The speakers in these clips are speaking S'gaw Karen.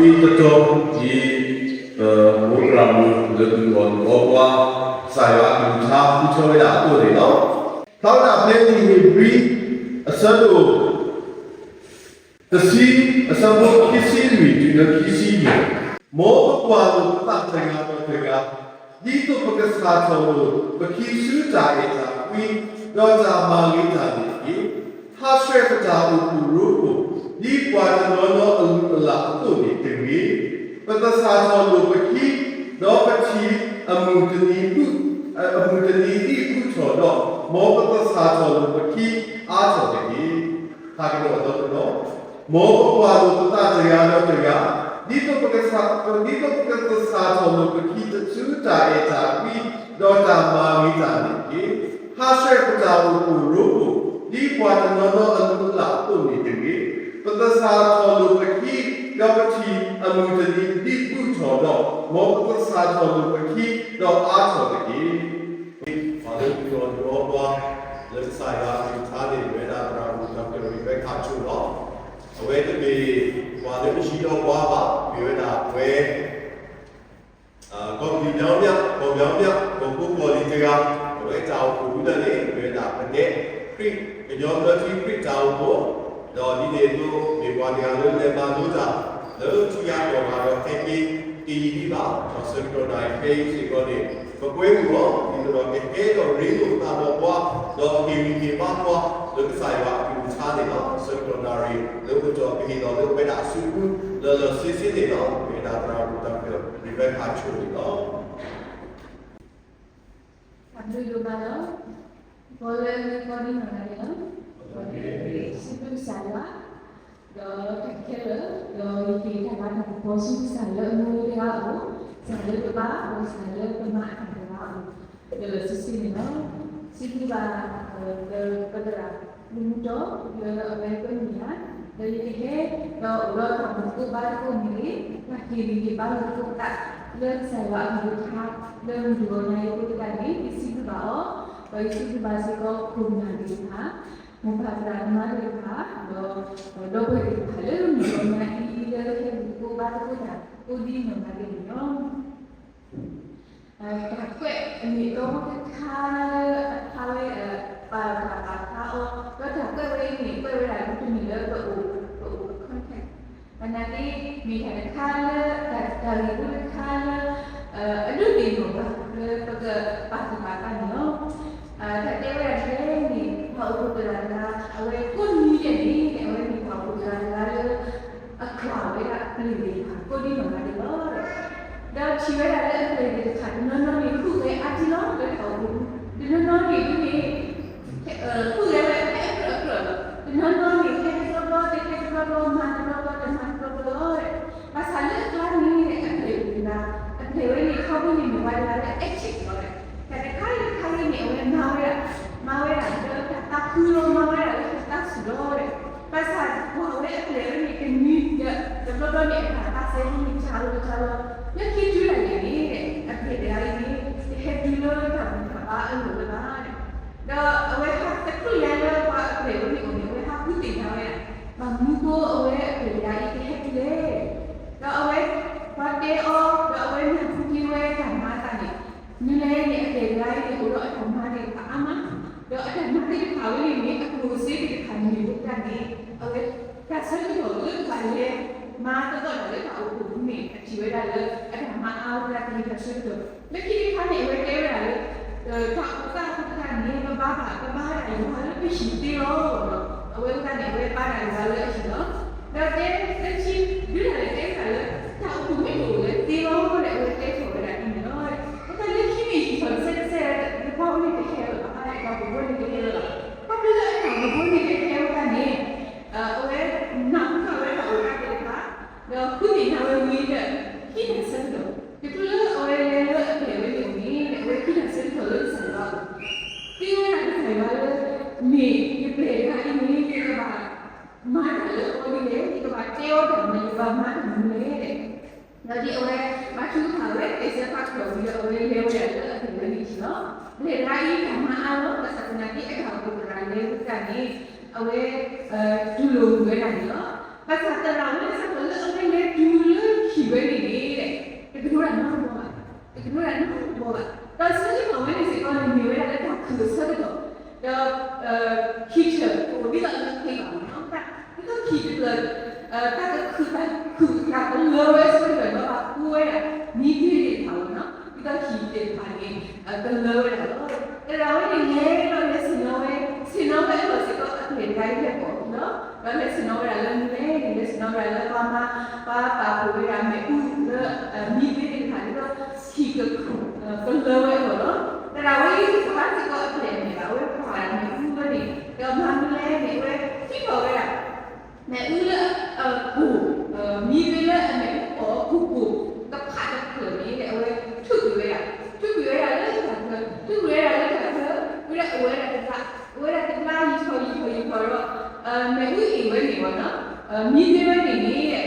တတီၤအံၤ ပမိၢ်ပၢ်မုၢ်လၢသူၣ်အီၣ်သူၣ်အီပှၤ ကစၢ်ယွၤအကလုၢ်ကထါဃုထၢဝဲဒၣ်အသိးန့ၣ်လီၤ. ဖျါဝဲဒၣ်ဖဲလံာ်ဧ့ၤဘြံၤ အဆၢဒိၣ် တဆံ အဆၢဖိခံဆံလွံၢ်တုၤလၢခံဆံယဲၢ်, မ်ပကွၢ်လိာ်ပသးတဂၤဒီးတဂၤ, ဒ်သိးပကစးထီၣ်လိာ်ပခံဆူတၢ်အဲၣ်တၢ်ကွံ, ဒီးတၢ်မၤဂ့ၤတၢ်န့ၣ်တက့ၢ်. ဟးဆှဲးပတၢ်အိၣ်ဖှိၣ်ရိဖှိၣ် ဒ်ပှၤတနီၤနီၤအလုၢ်အလၢ်အသိးန့ၣ်တဂ့ၤ. ပကစးထီၣ်လိာ်ပခံ, ဒီးပထံၣ်အမုၢ်တနံၤ အမုၢ်တနံၤဒံးဘူၣ်ထီၣ်ဒီး, မ်ပကစးထီၣ်လိာ်ပခံအါထီၣ်တက့ၢ်. ဟးကဒီးအသီတနီၤ, မ်ပကွၢ်လိာ်ပသးတဂၤဒီးတဂၤ, ဒ်သိးပကစး, ဒ်သိးပကစးထီၣ်လိာ်ပခံဆူတၢ်အဲၣ်တၢ်ကွံ, ဒီးတၢ်မၤဂ့ၤတၢ်န့ၣ်တက့ၢ်. ဟးဆှဲးပတၢ်အိၣ်ဖှိၣ်ရိဖှိၣ် ဒ်ပှၤတနီၤနီၤအလုၢ်အလၢ်အသိးန့ၣ်တဂ့ၤ. ပကစးထီၣ်လိာ်ပခံ, ဒီးပထံၣ်အမုၢ်တနံၤဒံးဘူၣ်ထီၣ်ဒီး, မ်ပကစးထီၣ်လိာ်ပခံ, ဒီးအါထီၣ်တက့ၢ်. ပှၤလၢသူၣ်အီၣ်သူၣ်အီပှၤ လၢကစၢ်ယွၤအကလုၢ်ကထါန့ၣ် မ့ၢ်ဝဲဒၣ်သရၣ်မုၣ် Doctor Rebecca Cho လီၤ. အဝဲတမ့ၢ်ပှၤလၢအဟံးဒီးပှၤဘၣ်, မ့ၢ်ဝဲဒၣ်ပဝဲ ကီၢ်ပယီၤ ကီၢ်ပယီၤ ကီၢ်ဖိကီၢ်လံၤတဂၤ, အဝဲတၢ်အိၣ်ဖှိၣ်ဝဲဒၣ်န့ၣ် မ့ၢ်ဝဲဒၣ်ပဒဲခရံာ် ကညီဘျၢထံခရံာ်တၢ်အိၣ်ဖှိၣ်, ဒီးဒ်န့ၣ်အသိး မ့ၢ်ပှၤတဂၤလၢလဲၤမၤလိတၢ် လၢထံဂၤကီၢ်ဂၤဒီး ဟဲက့ၤတယံာ်ဒံးဘၣ်, ဒီးဆၢကတီၢ်နၣ်ရံၣ်ဖဲအံၤစ့ၢ်ကီးန့ၣ် ပကွဲမုာ်အီၤ ဒ်သိးဒီးကဟဲဒီးရ့လိာ်သးဒီးပှၤ, ဒီးဟ့ၣ်ဂံၢ်ဟ့ၣ်ဘါပှၤ လၢကစၢ်ယွၤအကလုၢ်ကထါန့ၣ်လီၤ. ဆၢကတီၢ်နၣ်ရံၣ်လၢအိၣ်ဒီး ပဟ့ၣ်လီၤလၢပဝဲဒၣ်အစုပူၤ လၢလၢဆ့ဆ့န့ၣ်လီၤ. မ့ၢ်ဝဲဒၣ်သရၣ်မုၣ် Doctor Rebecca Cho န့ၣ်လီၤ. တၢ်ဘျုးဒိၣ်မးလီၤ. ပီၤလၢအမ့ၢ်ပီၤဒ်နီၢ်ဂၤဒဲးလီၤ. စံးဘျုးကစၢ်ယွၤ, ဒီးတၢ်ခဲလၢာ်, ဒီးယကဟ့ၣ်တၢ်လၤတၢ်ကပီၤဆူကစၢ်လၢအမူတဂၤအအိၣ်, ကစၢ်လၢပဘါအီၤ, ကစၢ်လၢပမၤအတၢ်တဂၤအအိၣ်, လၢလၢဆ့ဆ့န့ၣ်လီၤ. စံးဘျုးဘၣ် ပသရၣ်မုၣ်မူတီ လၢအဝဲကွဲမုာ်ယၤ, ဒီးယကဟဲ ဒီးအိၣ်ဒီးတၢ်အိၣ်သကိးဘါသကိးန့ၣ်, တၢ်ဟ့ၣ်ဂံၢ်ဟ့ၣ်ဘါလိာ်သကိးသး လၢကစၢ်ယွၤအကလုၢ်ကထါ လၢမုၢ်တဂီၤညါအံၤအဃိသတးန့ၣ် ယစံးဘျုးဘၣ်အီၤ, ဒီးယစံးဘျုးဘၣ်စ့ၢ်ကီးခိၣ်နၢ်သ့ၣ်တဖၣ်, မိၢ်ပၢ်သရၣ်သမါသ့ၣ်တဖၣ်, ဒီး ဒီပုၢ်ဝဲၢ်သ့ၣ်တဖၣ်လၢမုၢ်တဂီၤညါအံၤ လၢဟဲအိၣ်သကိးဘါသကိးတၢ် ကိးဒ်နီၢ်ဂၤဒဲးန့ၣ်လီၤ. တၢ်ကွဲးအမ့ၢ်အတီဖိတခါလၢအဖျါဝဲ ပာ်တၢ်ပာ်ဖျါအီၤ, ဒီးတၢ်ကွဲးဝဲအံၤန့ၣ် ကွဲးဝဲဒၣ်ဒ်တမ့ၢ်လၢပအိၣ် ပအိၣ် context ဘၣ်နာ်က့ မ့ၢ်တၢ်တခါလၢ တၢ် တၢ်ဂ့ၢ်ဖိတခါလၢ အဒိးသ့ၣ်နီၣ်ဘၣ်လၢပကပာ်သူၣ်ပာ်သးန့ၣ်လီၤ. တၢ်တဲဝဲဒၣ်ဒ်လဲၣ်န့ၣ် ပှၤအိၣ်ဖှိၣ်သရၣ်တဂၤ အဝဲကိးနံၤဒဲးန့ၣ် အဝဲမ့ၢ်ပှၤအိၣ်ဖှိၣ်သရၣ်တဂၤလၢ အကွၢ်ဝဲဒၣ်အပျ့ၤသ့ၣ်တဖၣ် ကိးဒ်နီၢ်ဂၤဒဲးလီၤ. ဒီးထံၣ်ဝဲဒၣ်လၢအပျ့ၤသ့ၣ်တဖၣ် တနီၤနီၤန့ၣ် ဟူးဂဲၤအါတံၢ်လီၤလၢတၢ်အိၣ်ဖှိၣ်ပူၤ, တနီၤနီၤန့ၣ်ဒ်န့ၣ် ဟူးဂဲၤဝဲအကြၢးအကြၢးလီၤ. တနီၤနီၤန့ၣ် ဟဲတဘျီဘျီ တဟဲတဘျီဘျီ မၤတဘျီဘျီ တမၤတဘျီဘျီလီၤ. ဘၣ်ဆၣ်လၢအကျါန့ၣ် အပျ့ၤဝဲဒၣ်, အပျ့ၤဝဲန့ၣ် ခီဖျိန့ၣ်မ့ၢ်ဝဲဒၣ်လၢ active လီၤ. တၢ်တခါလၢတခါလၢန့ၣ် အဝဲမၤဝဲဒၣ်, မၤဝဲဒၣ်လၢတၢ်သးခုလီၤ, မၤဝဲဒၣ်လၢတၢ်သးဆူၣ်လီၤ. ဘၣ်ဆၣ်ကွၢ်ဝဲအပျ့ၤဝဲန့ၣ် တနံၤဒီး တဘျီဘျီန့ၣ် အတၢ်သးစဲန့ၣ် တၢ်လီၤတၢ်လီၤ, လၢခံတုၤဒၣ်လဲာ်န့ၣ် အပျ့ၤတဂၤအံၤန့ၣ် တဟဲတုၤလၢတၢ်ဘူၣ်တၢ်ဘါအလီၢ်လၢၤဘၣ်. ဒီးအဝဲဟးတချုးလၢပှၤအပျ့ၤဝဲန့ၣ်အိၣ်န့ၣ် အဝဲဟးဃုသ့ၣ်ညါဝဲဒၣ် ဘၣ်မနုၤဃိအဝဲအပျ့ၤတဂၤအံၤ တဟဲတုၤလဲၣ်. ဒီးအဝဲ ပှၤတဲအီၤ ဒီးအဝဲနၢ်ဟူက့ၤဝဲတၢ်မၤအသးန့ၣ် မနုၤလဲၣ်န့ၣ် အပျ့ၤတဂၤအံၤန့ၣ် အိၣ်ဒီးအတၢ်မၤသ့ၣ်တဖၣ်အါမး, ဒီးအတၢ်မၤသ့ၣ်တဖၣ်ဝဲန့ၣ်န့ၣ် အကျိၣ်စ့သ့ၣ်တဖၣ်န့ၣ်မ့ၢ်ဝဲဒၣ်န့ၣ် အဝဲ တၢ်ဆၢကတီၢ်လၢကဘၣ်လဲၤမၤသကိးတၢ်လၢတၢ်အိၣ်ဖှိၣ်ပူၤန့ၣ် အထံၣ်ဝဲဒၣ်လၢ အတၢ်မၤအါဝဲဒၣ်တမ့ၢ်တၢ်ဆၢကတီၢ် လၢခံတခါန့ၣ် အဝဲတဲဝဲဒၣ်လၢ တၢ်အိၣ်သးအဃိသတးန့ၣ် ပဘါဘၣ် ပဘါတၢ်ယွၤလၢပဟံၣ်သ့လီၤ. အဝဲအဃိသတးန့ၣ် အဝဲဘါတၢ်ယွၤလၢအဟံၣ်လီၤ. ဒီးတဲလၢခံ ဒုးတၢ်လဲၤတဲဝဲဒၣ်လၢ တၢ်အိၣ်ဖှိၣ်မ့ၢ်တအိၣ်လၢသ့လီၤဒီး အဝဲတဲထီၣ်ဝဲဒၣ်ဒ်န့ၣ်လီၤ. အဃိသတးလၢခံမ့ၢ်ဟံၣ်ထီၣ်တစဲးတစဲး ယပှၤဝဲန့ၣ်တဟဲလၢၤဘၣ်, တၢ်အိၣ်ဖှိၣ်ဝဲန့ၣ်တဟဲလၢၤဘၣ်. ခီဖျိလၢအတၢ်အိၣ်ဖှိၣ်ဝဲန့ၣ်တဟဲဝဲဒၣ်န့ၣ် အဝဲနၢ်ဟူထီၣ်ဝဲတၢ်အိၣ်သးသ့ၣ်တဖၣ် ဒီးဃုသ့ၣ်ညါဝဲဝံၤဒီး ဟံးတၢ်ဆၢကတီၢ် တချုးလၢအဝဲလဲၤလၢအပျ့ၤဝဲန့ၣ်အိၣ်န့ၣ် အဝဲဟံးတၢ်ဆၢကတီၢ်လၢကစၢ်ယွၤအအိၣ်, သ့ဝဲဒၣ်ကစၢ်ယွၤလၢ မ့ၢ်ယပျ့ၤတဂၤအံၤန့ၣ် ယကဘၣ်မၤတၢ်လၢအီၤဒ်လဲၣ်, ယကဘၣ်တဲအီၤတၢ်မနုၤလဲၣ်, ယကဘၣ်မၤတၢ်မနုၤလဲၣ်. ဒီးဒ်အဝဲဘါထုကဖၣ်ဝဲ သဲစဲဖးကတီၢ်ဝံၤဒီး အဝဲလဲၤဝဲဒၣ်လၢအပျ့ၤဝဲန့ၣ်လီၤ. ပျ့ၤတဂၤအံၤတၢ်မၤအါလီၤ, ဘၣ်ဆၣ်သနာ်က့ အတၢ်အိၣ်ဖှိၣ်သရၣ်လဲၤဝဲဒၣ်န့ၣ် အဝဲ တူၢ်လိာ်မုာ်ဝဲဒၣ်န့ၣ်လီၤ. ဘၣ်ဆၣ်သရၣ်ဝဲန့ၣ်စ့ၢ်ကီးလၢအဝဲလဲၤတုၤလၢ ဝဲန့ၣ်န့ၣ် တကဒိၣ်တၢ်နီတဘီဘၣ်, တကဒိၣ်တၢ်နီတဘီဘၣ်. ဒီးဆၢကတီၢ်ဝဲန့ၣ်စ့ၢ်ကီးန့ၣ် မ့ၢ်ဝဲဒၣ်လၢတၢ်ခုၣ်အဆၢကတီၢ်, ဒီး ဟံၣ်တဖျၢၣ်အိၣ်ဒ်သိးလၢသ့ဘၣ်မ့ၢ်နီၤ, ဒ်သိးဟံၣ်တဖျၢၣ် တၢ်ကခုၣ်တၢ်ခုၣ်တၢ်ကလၢဝဲအဆၢကတီၢ်ဒီး ဘၣ်ဃူဝဲဒၣ် မံၤသ့ၣ်တဖၣ်မ့ၢ်နီၤ, ဒ်သိးဟံၣ်သ့ၣ်တဖၣ်န့ၣ် ကလၢဝဲဒၣ်လီၤ. သရၣ်ဝဲန့ၣ်လဲၤဒီးလဲၤဆ့ၣ်နီၤဝဲ, ဆ့ၣ်နီၤဝဲအလီၢ်စ့ၢ်ကီးအပျဲၢ်တဂၤအံၤဟဲပိာ်လီၤ. ဒီးလဲၤဆ့ၣ်နီၤဝဲဒၣ်လၢမနုၤလဲၣ်န့ၣ် လဲၤဆ့ၣ်နီၤဝဲဒၣ်လၢပှၤမၤ ပှၤပာ်ဖှိၣ်ဝဲဒၣ်မ့ၣ်အူလၢ မံၤသ့ၣ်တဖၣ်န့ၣ်ဒီး ဟံၣ်က ကလၢဝဲအဂီၢ်လီၤ. သရၣ်ဝဲအံၤ ပှၤစ့ၢ်ကီးအပျဲၢ်န့ၣ်ဘၣ် အဝဲပာ်မ့ၣ်အူဝဲန့ၣ် ဒီးမၤမနုၤလဲၣ်န့ၣ် အဝဲဟံးထီၣ်ဝဲဒၣ် မ့ၣ်အူလၢအပူၤ, မံၤသ့ၣ်လၢအမ့ၣ်အူအီၣ်အပူၤပူၤ ကဖးတဖျၢၣ်န့ၣ် အဝဲထုးကွံာ်ဝဲဒၣ်, ထုးကွံာ်ဝဲဒၣ်လၢတၢ်ချၢ, ထုးကွံာ်ဝဲဒၣ်လၢတၢ်ချၢ, ဝဲဒၣ်အိၣ်ဝဲဒၣ်တဘျါ, အိၣ်ဝဲဒၣ်တဘျါ ယံာ်ထီၣ်ယံာ်ထီၣ်ယံာ်ထီၣ်ဒီး မ့ၣ်အူအ့ၣ်ဝဲန့ၣ်ဘၣ်နီၤ, မံၤသ့ၣ်ဝဲန့ၣ်န့ၣ်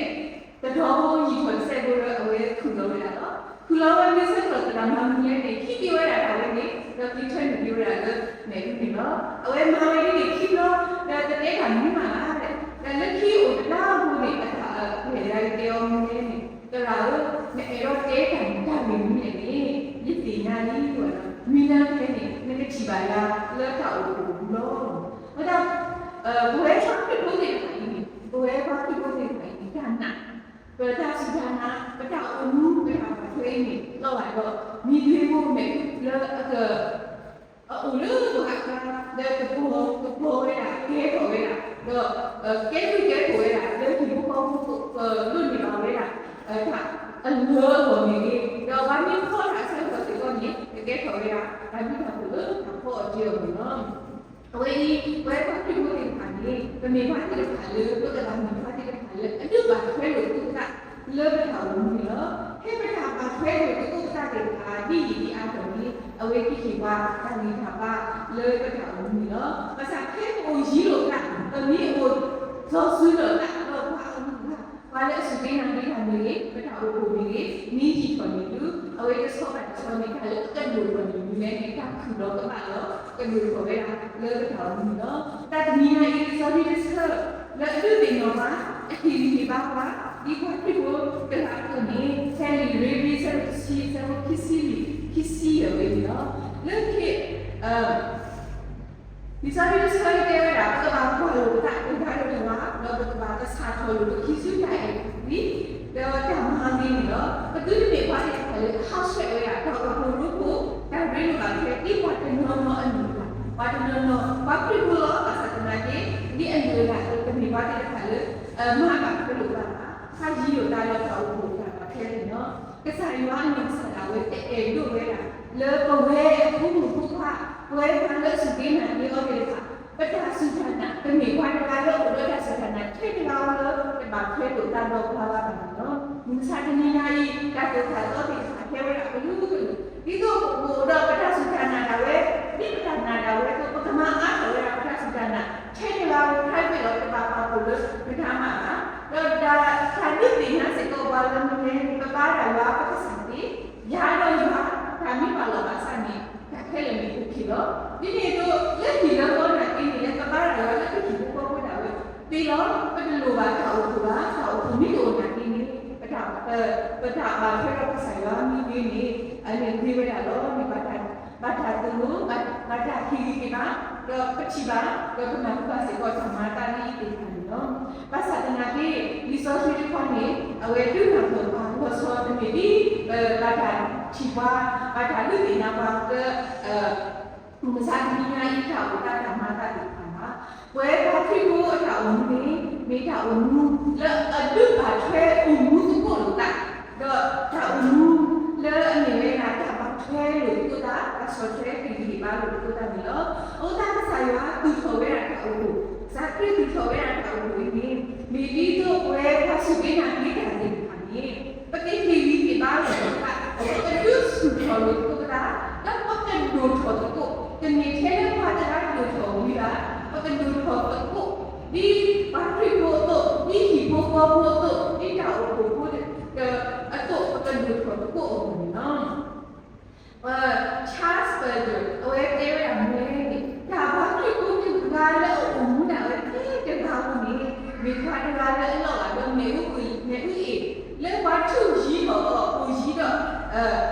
တဒီဖိယံာ်ထီၣ်တစဲးဖိဒီး အဝဲခုၣ်လီၤဝဲဒၣ်လီၤ. ခုၣ်လီၤဝဲမ့ၢ်ဆၢကတီၢ်သရၣ်မၤမနုၤလဲၣ်န့ၣ် ဟံးက့ၤဝဲဒၣ်တၢ်ဝဲန့ၣ် ဒီးက့ၤထၢနုာ်က့ၤဝဲဒၣ်လၢမ့ၣ်အူန့ၣ်လီၤ. အဝဲမၤဝဲဒ်န့ၣ်ခံဘျီ ဒီးတတဲတၢ်မနုၤမးဘၣ်, ဒီးလၢခံအိၣ်တဘျါအဃိန့ၣ် အတၢ်အပျဲၢ်တဂၤအံၤတဲအီၤမနုၤလဲၣ်န့ၣ် သရၣ်ဧၢ, နအဲၣ်ဒိးတဲတၢ်မနုၤတၢ်ဂ့ၢ်မနုၤလဲၣ်န့ၣ် ယသ့ၣ်ညါလံဝဲလီၤ. မုၢ်နၤဖဲန့ၣ် နကထံၣ်ဘၣ်ယၤလၢတၢ်အိၣ်ဖှိၣ်အပူၤလီၤ. ဝဲဒၣ် ပဝဲပှၤခရံာ်ဖိသ့ၣ်တဖၣ်အံၤန့ၣ် ပဝဲပှၤခရံာ်ဖိသ့ၣ်တဖၣ်အံၤန့ၣ် တၢ်နာ် ပတၢ်စူၢ်တၢ်နာ် ပတၢ်အိၣ်မူ ပတၢ်ဘၣ်ထွဲအံၤန့ၣ် လီၤဘၣ်ဒီး မံၤသ့ၣ်ဖိမ့ၣ်အူလၢအက အအိၣ်လၢပှၤအကျါ လၢကပီၤ ကပီၤဝဲဒၣ် ကဲထီၣ်ဝဲဒၣ် ဒီး ကဲဘျုးကဲဖှိၣ်ဝဲဒၣ် လၢဟံၣ်ဖိဃီဖိ ကလိၣ်န့ၢ်ဘၣ်ဝဲဒၣ် တၢ်အလၢအဂီၢ်မ့ၢ်ဂ့ၤ ဒီးပှၤမ့ၢ်ဖီတၢ်အဆၢကတီၢ်စ့ၢ်ကီးန့ၣ် ကကဲထီၣ်ဝဲဒၣ် တၢ်ဘျုးတၢ်ဖှိၣ်လၢတၢ်ဖီအီၤတ့ၢ်အီၤန့ၣ်လီၤ. အဝဲအံၤ ပဝဲပှၤခရံာ်ဖိသ့ၣ်တဖၣ်န့ၣ် ပမ့ၢ်ပှၤသ့ၣ်တဖၣ်လၢ ပကဘၣ်မ့ၢ်ပှၤသ့ၣ်တဖၣ်လၢ အဒုးဘၣ်ထွဲလိာ်သကိးပသး လၢပတၢ်အိၣ်မူန့ၣ်လီၤ. ဖဲပတၢ်ဘၣ်ထွဲလိာ်သကိးပသးသ့ၣ်တဖၣ် ဒ်အံၤဒ်အါထီၣ်န့ၣ် အဝဲကဟ့ၣ်ပှၤတၢ်ဂံၢ်တၢ်ဘါလၢပတၢ်အိၣ်မူန့ၣ်လီၤ. ဘၣ်ဆၣ်ဖဲပအိၣ်ယံၤလိာ်သး ပမ့ၢ်အိၣ်စီၤစုၤလိာ်သးဒီးပှၤအဂုၤအဂၤ ပှၤလၢအစူၢ်က့ၤနာ်က့ၤတၢ်မ့ၢ်ဂ့ၤ ပတၢ်အိၣ်ဖှိၣ်မ့ၢ်ဂ့ၤ မ့ၢ်ယံာ်ထီၣ်န့ၣ်ဒုး အဝဲတဆီဘၣ်တဆီန့ၣ် တၢ်လၢအကဒိၣ်ထီၣ်န့ၣ်မ့ၢ်လဲၣ်န့ၣ် တၢ်ခုၣ်ဒီးကဘၣ်ဒီး ကဒိၣ်ထီၣ်ဝဲဒၣ်လၢပတၢ်အိၣ်မူန့ၣ်လီၤ. တၢ်တနံၤညါအံၤ လံာ်စီဆှံတဆၢ လၢအဒုးသ့ၣ်နီၣ်ပှၤ အဟ့ၣ်ဂံၢ်ဟ့ၣ်ဘါပှၤ ဒ်ပှၤခရံာ်ဖိတဂၤအသိးန့ၣ် ဖဲလံာ်ဧ့ၤဘြံၤ အဆၢဒိၣ်တဆံ အဆၢဖိခံဆံလွံၢ် ခံဆံယဲၢ်ဝဲန့ၣ်လီၤ. လၢခံ လံာ်စီဆှံတဆၢအံၤတဲဝဲဒၣ် ပကဘၣ်ကွၢ်လိာ်ပသးတဂၤဒီးတဂၤ ဒီးပကဘၣ်ကဆၣ်ထီၣ်လိာ်ပခံစုတၢ်အဲၣ်ဝံ ဒီးတၢ်မၤဂ့ၤန့ၣ်လီၤ. ပသုတမ့ၢ်ပှၤသ့ၣ်တဖၣ်လၢအဟးဆှဲးဝဲဒၣ် တၢ်အိၣ်ဖှိၣ်ရိဖှိၣ် တၢ်ရ့လိာ်ဘၣ်ထွဲ ဒ်ပှၤတနီၤနီၤအလုၢ်အလၢ် ပှၤတနီၤနီၤ ပှၤခရံာ်ဖိလီၤ. ဘၣ်ဆၣ်သနာ်က့ ဒ်အလုၢ်အလၢ်အသိး တမ့ၢ်ပှၤသ့ၣ်တဖၣ်လၢ မၤဘၣ်ထွဲလိာ်သးဘၣ် ဟးယံၤလိာ်သးဒီးတၢ်အိၣ်ဖှိၣ်တၢ်ဘၣ်ထွဲန့ၣ်လီၤ. ကစၢ်ယွၤအနီၢ်ကစၢ်ဒၣ်ဝဲတအဲၣ်ဒိးဝဲဒၣ် လၢပဝဲအဖိမုၣ်ဖိခွါ ပဝဲပှၤလၢအစူၢ်က့ၤနာ်က့ၤအီၤသ့ၣ်တဖၣ် ပတၢ်စူၢ်တၢ်နာ် တမ့ၢ်ပှၤတဂၤလၢအိၣ်ဒီးတၢ်စူၢ်တၢ်နာ်ထဲတဂၤဧိၤလၢ တဘၣ်ထွဲလိာ်သးဒီးပှၤဘၣ်န့ၣ်လီၤ. မုၢ်မဆါတနံၤညါအံၤ တၢ်သိၣ်တၢ်သီသ့ၣ်တဖၣ်ဟဲဝဲဒၣ်ကလုာ်ကလုာ် ဒ်သိးပအိၣ်ဒီးပတၢ်စူၢ်တၢ်နာ်ဒၣ်ဝဲ ဒ်ပတၢ်နာ်ဒၣ်ဝဲအသိး ပကမၤအါထီၣ်ဝဲဒၣ်ပတၢ်စူၢ်တၢ်နာ် ထဲတဂၤဧိၤ private ဒီး ပဘၣ်ပာ်ဖှိၣ်လၢပတၢ်မၤဘၣ် ဒီးတၢ် တၢ်ဒုးသ့ၣ်ညါစ့ၢ်ကီးပှၤလၢမနုၤလဲၣ်န့ၣ် ပဘါတၢ်ယွၤပကစၢ်သ့ ယၤဒီးယွၤ တၢ်မ့ၢ်ပာ်လီၤဘၣ်ဆၣ်န့ၣ် တၢ်ခဲလၢာ်န့ၣ်အိၣ်က့ၤလီၤ. ဒ်န့ၣ်အသိး လၢဟံၣ်လၢဃီနာ်က့န့ၣ် လၢပဘါတၢ်ယွၤလၢပဟံၣ်ဖိဃီဖိဒၣ်ဝဲ သ့လီၤ ပတလိၣ်ဘၣ်တၢ်အိၣ်ဖှိၣ်ဘၣ်, တၢ်အိၣ်ဖှိၣ်မ့ၢ်တအိၣ်နာ်က့န့ၣ် ပတၢ် ပတၢ်ဘၣ်ထွဲဒီးကစၢ်ယွၤမ့ၢ်ဂ့ၤန့ၣ် အန့ၣ်ဂ့ၤဝဲဒၣ်လီၤ. မ့ၢ်ဘၣ်တၢ် ဘၣ်တၢ်သိၣ်လိ ဘၣ်တၢ်ဟ့ၣ်ဂံၢ်ဟ့ၣ်ဘါ ဒီးပထံၣ်ဘၣ် ဒီးပနၢ်ဟူဘၣ်စ့ၢ်ကီးတၢ်မၤအသးဒ်အံၤသ့ၣ်တဖၣ်န့ၣ်လီၤ. ဘၣ်ဆၣ်သနာ်က့ လံာ်စီဆှံတခီန့ၣ် အဝဲဒုးနၢ်ပၢၢ်ပှၤလီၤဆီတမ့ၢ်ဒ် ဘၣ်တၢ်ထံၣ်ပှၤ ဘၣ်တၢ်ဒုးသ့ၣ်ညါပှၤလၢ မုၢ်မဆါတနံၤညါအံၤ တၢ်အိၣ်သးတၢ်မၤအသးသ့ၣ်တဖၣ်ဘၣ်. ပဝဲပှၤခရံာ်ဖိအတၢ်အိၣ်မူန့ၣ် မ့ၢ်တၢ်အိၣ်မူလၢအဒုးဘၣ်ထွဲအိၣ်မူသကိးလိာ်သး ဒီးတၢ်အိၣ်မူလၢအမ့ၢ်ဝဲဒၣ်တၢ်ဘၣ်ထွဲလိာ်သကိးသး တၢ်ဆီၣ်ထွဲက့ၤဟ့ၣ်ဘါလိာ်သကိးသးန့ၣ်လီၤ. အဃိသတးကစၢ်ယွၤသူၣ်ထီၣ်ဝဲဒၣ်တၢ်အိၣ်ဖှိၣ်, ကစၢ်ခရံာ်သူၣ်ထီၣ်ဝဲဒၣ်တၢ်အိၣ်ဖှိၣ်အံၤန့ၣ် မ့ၢ်ဒ်သိးပဝဲပှၤစူၢ်က့ၤနာ်က့ၤတၢ်သ့ၣ်တဖၣ်န့ၣ် ပကဟ့ၣ်ဂံၢ်ဟ့ၣ်ဘါလိာ်သး, ပကဒုးဆူၣ်ထီၣ်လိာ်သကိးပသး, ဒီးပကဒိၣ်ထီၣ်သကိး, တမ့ၢ်ထဲလၢပှၤတဂၤဒိၣ်ထီၣ်ဝံၤဘၣ်, ပကဒိၣ်ထီၣ်သကိး, ဒ်ပှၤခရံာ်ဖိအသိး, ဒ်ဟံၣ်ဖိဃီဖိအသိး, ဒ်တၢ်အိၣ်ဖှိၣ်ဖိအသိး ပကဒိၣ်ထီၣ်သကိးအဂီၢ်န့ၣ်လီၤ. Charles Spurgeon အဝဲတဲဝဲဒၣ်မနုၤလဲၣ်န့ၣ် တၢ်ပှၤခရံာ်ဖိတဂၤလၢအအိၣ်မူဒၣ်ဝဲထဲတဂၤဧိၤန့ၣ် မ့ၢ်ပှၤတဂၤလၢအလီၤဂာ်ဒီးမ့ၣ်အူအ့ၣ်, မ့ၣ်အူအ့ၣ်, လၢပှၤ ယံၤထီၣ်အီၤ အိၣ်ယံၤဒီး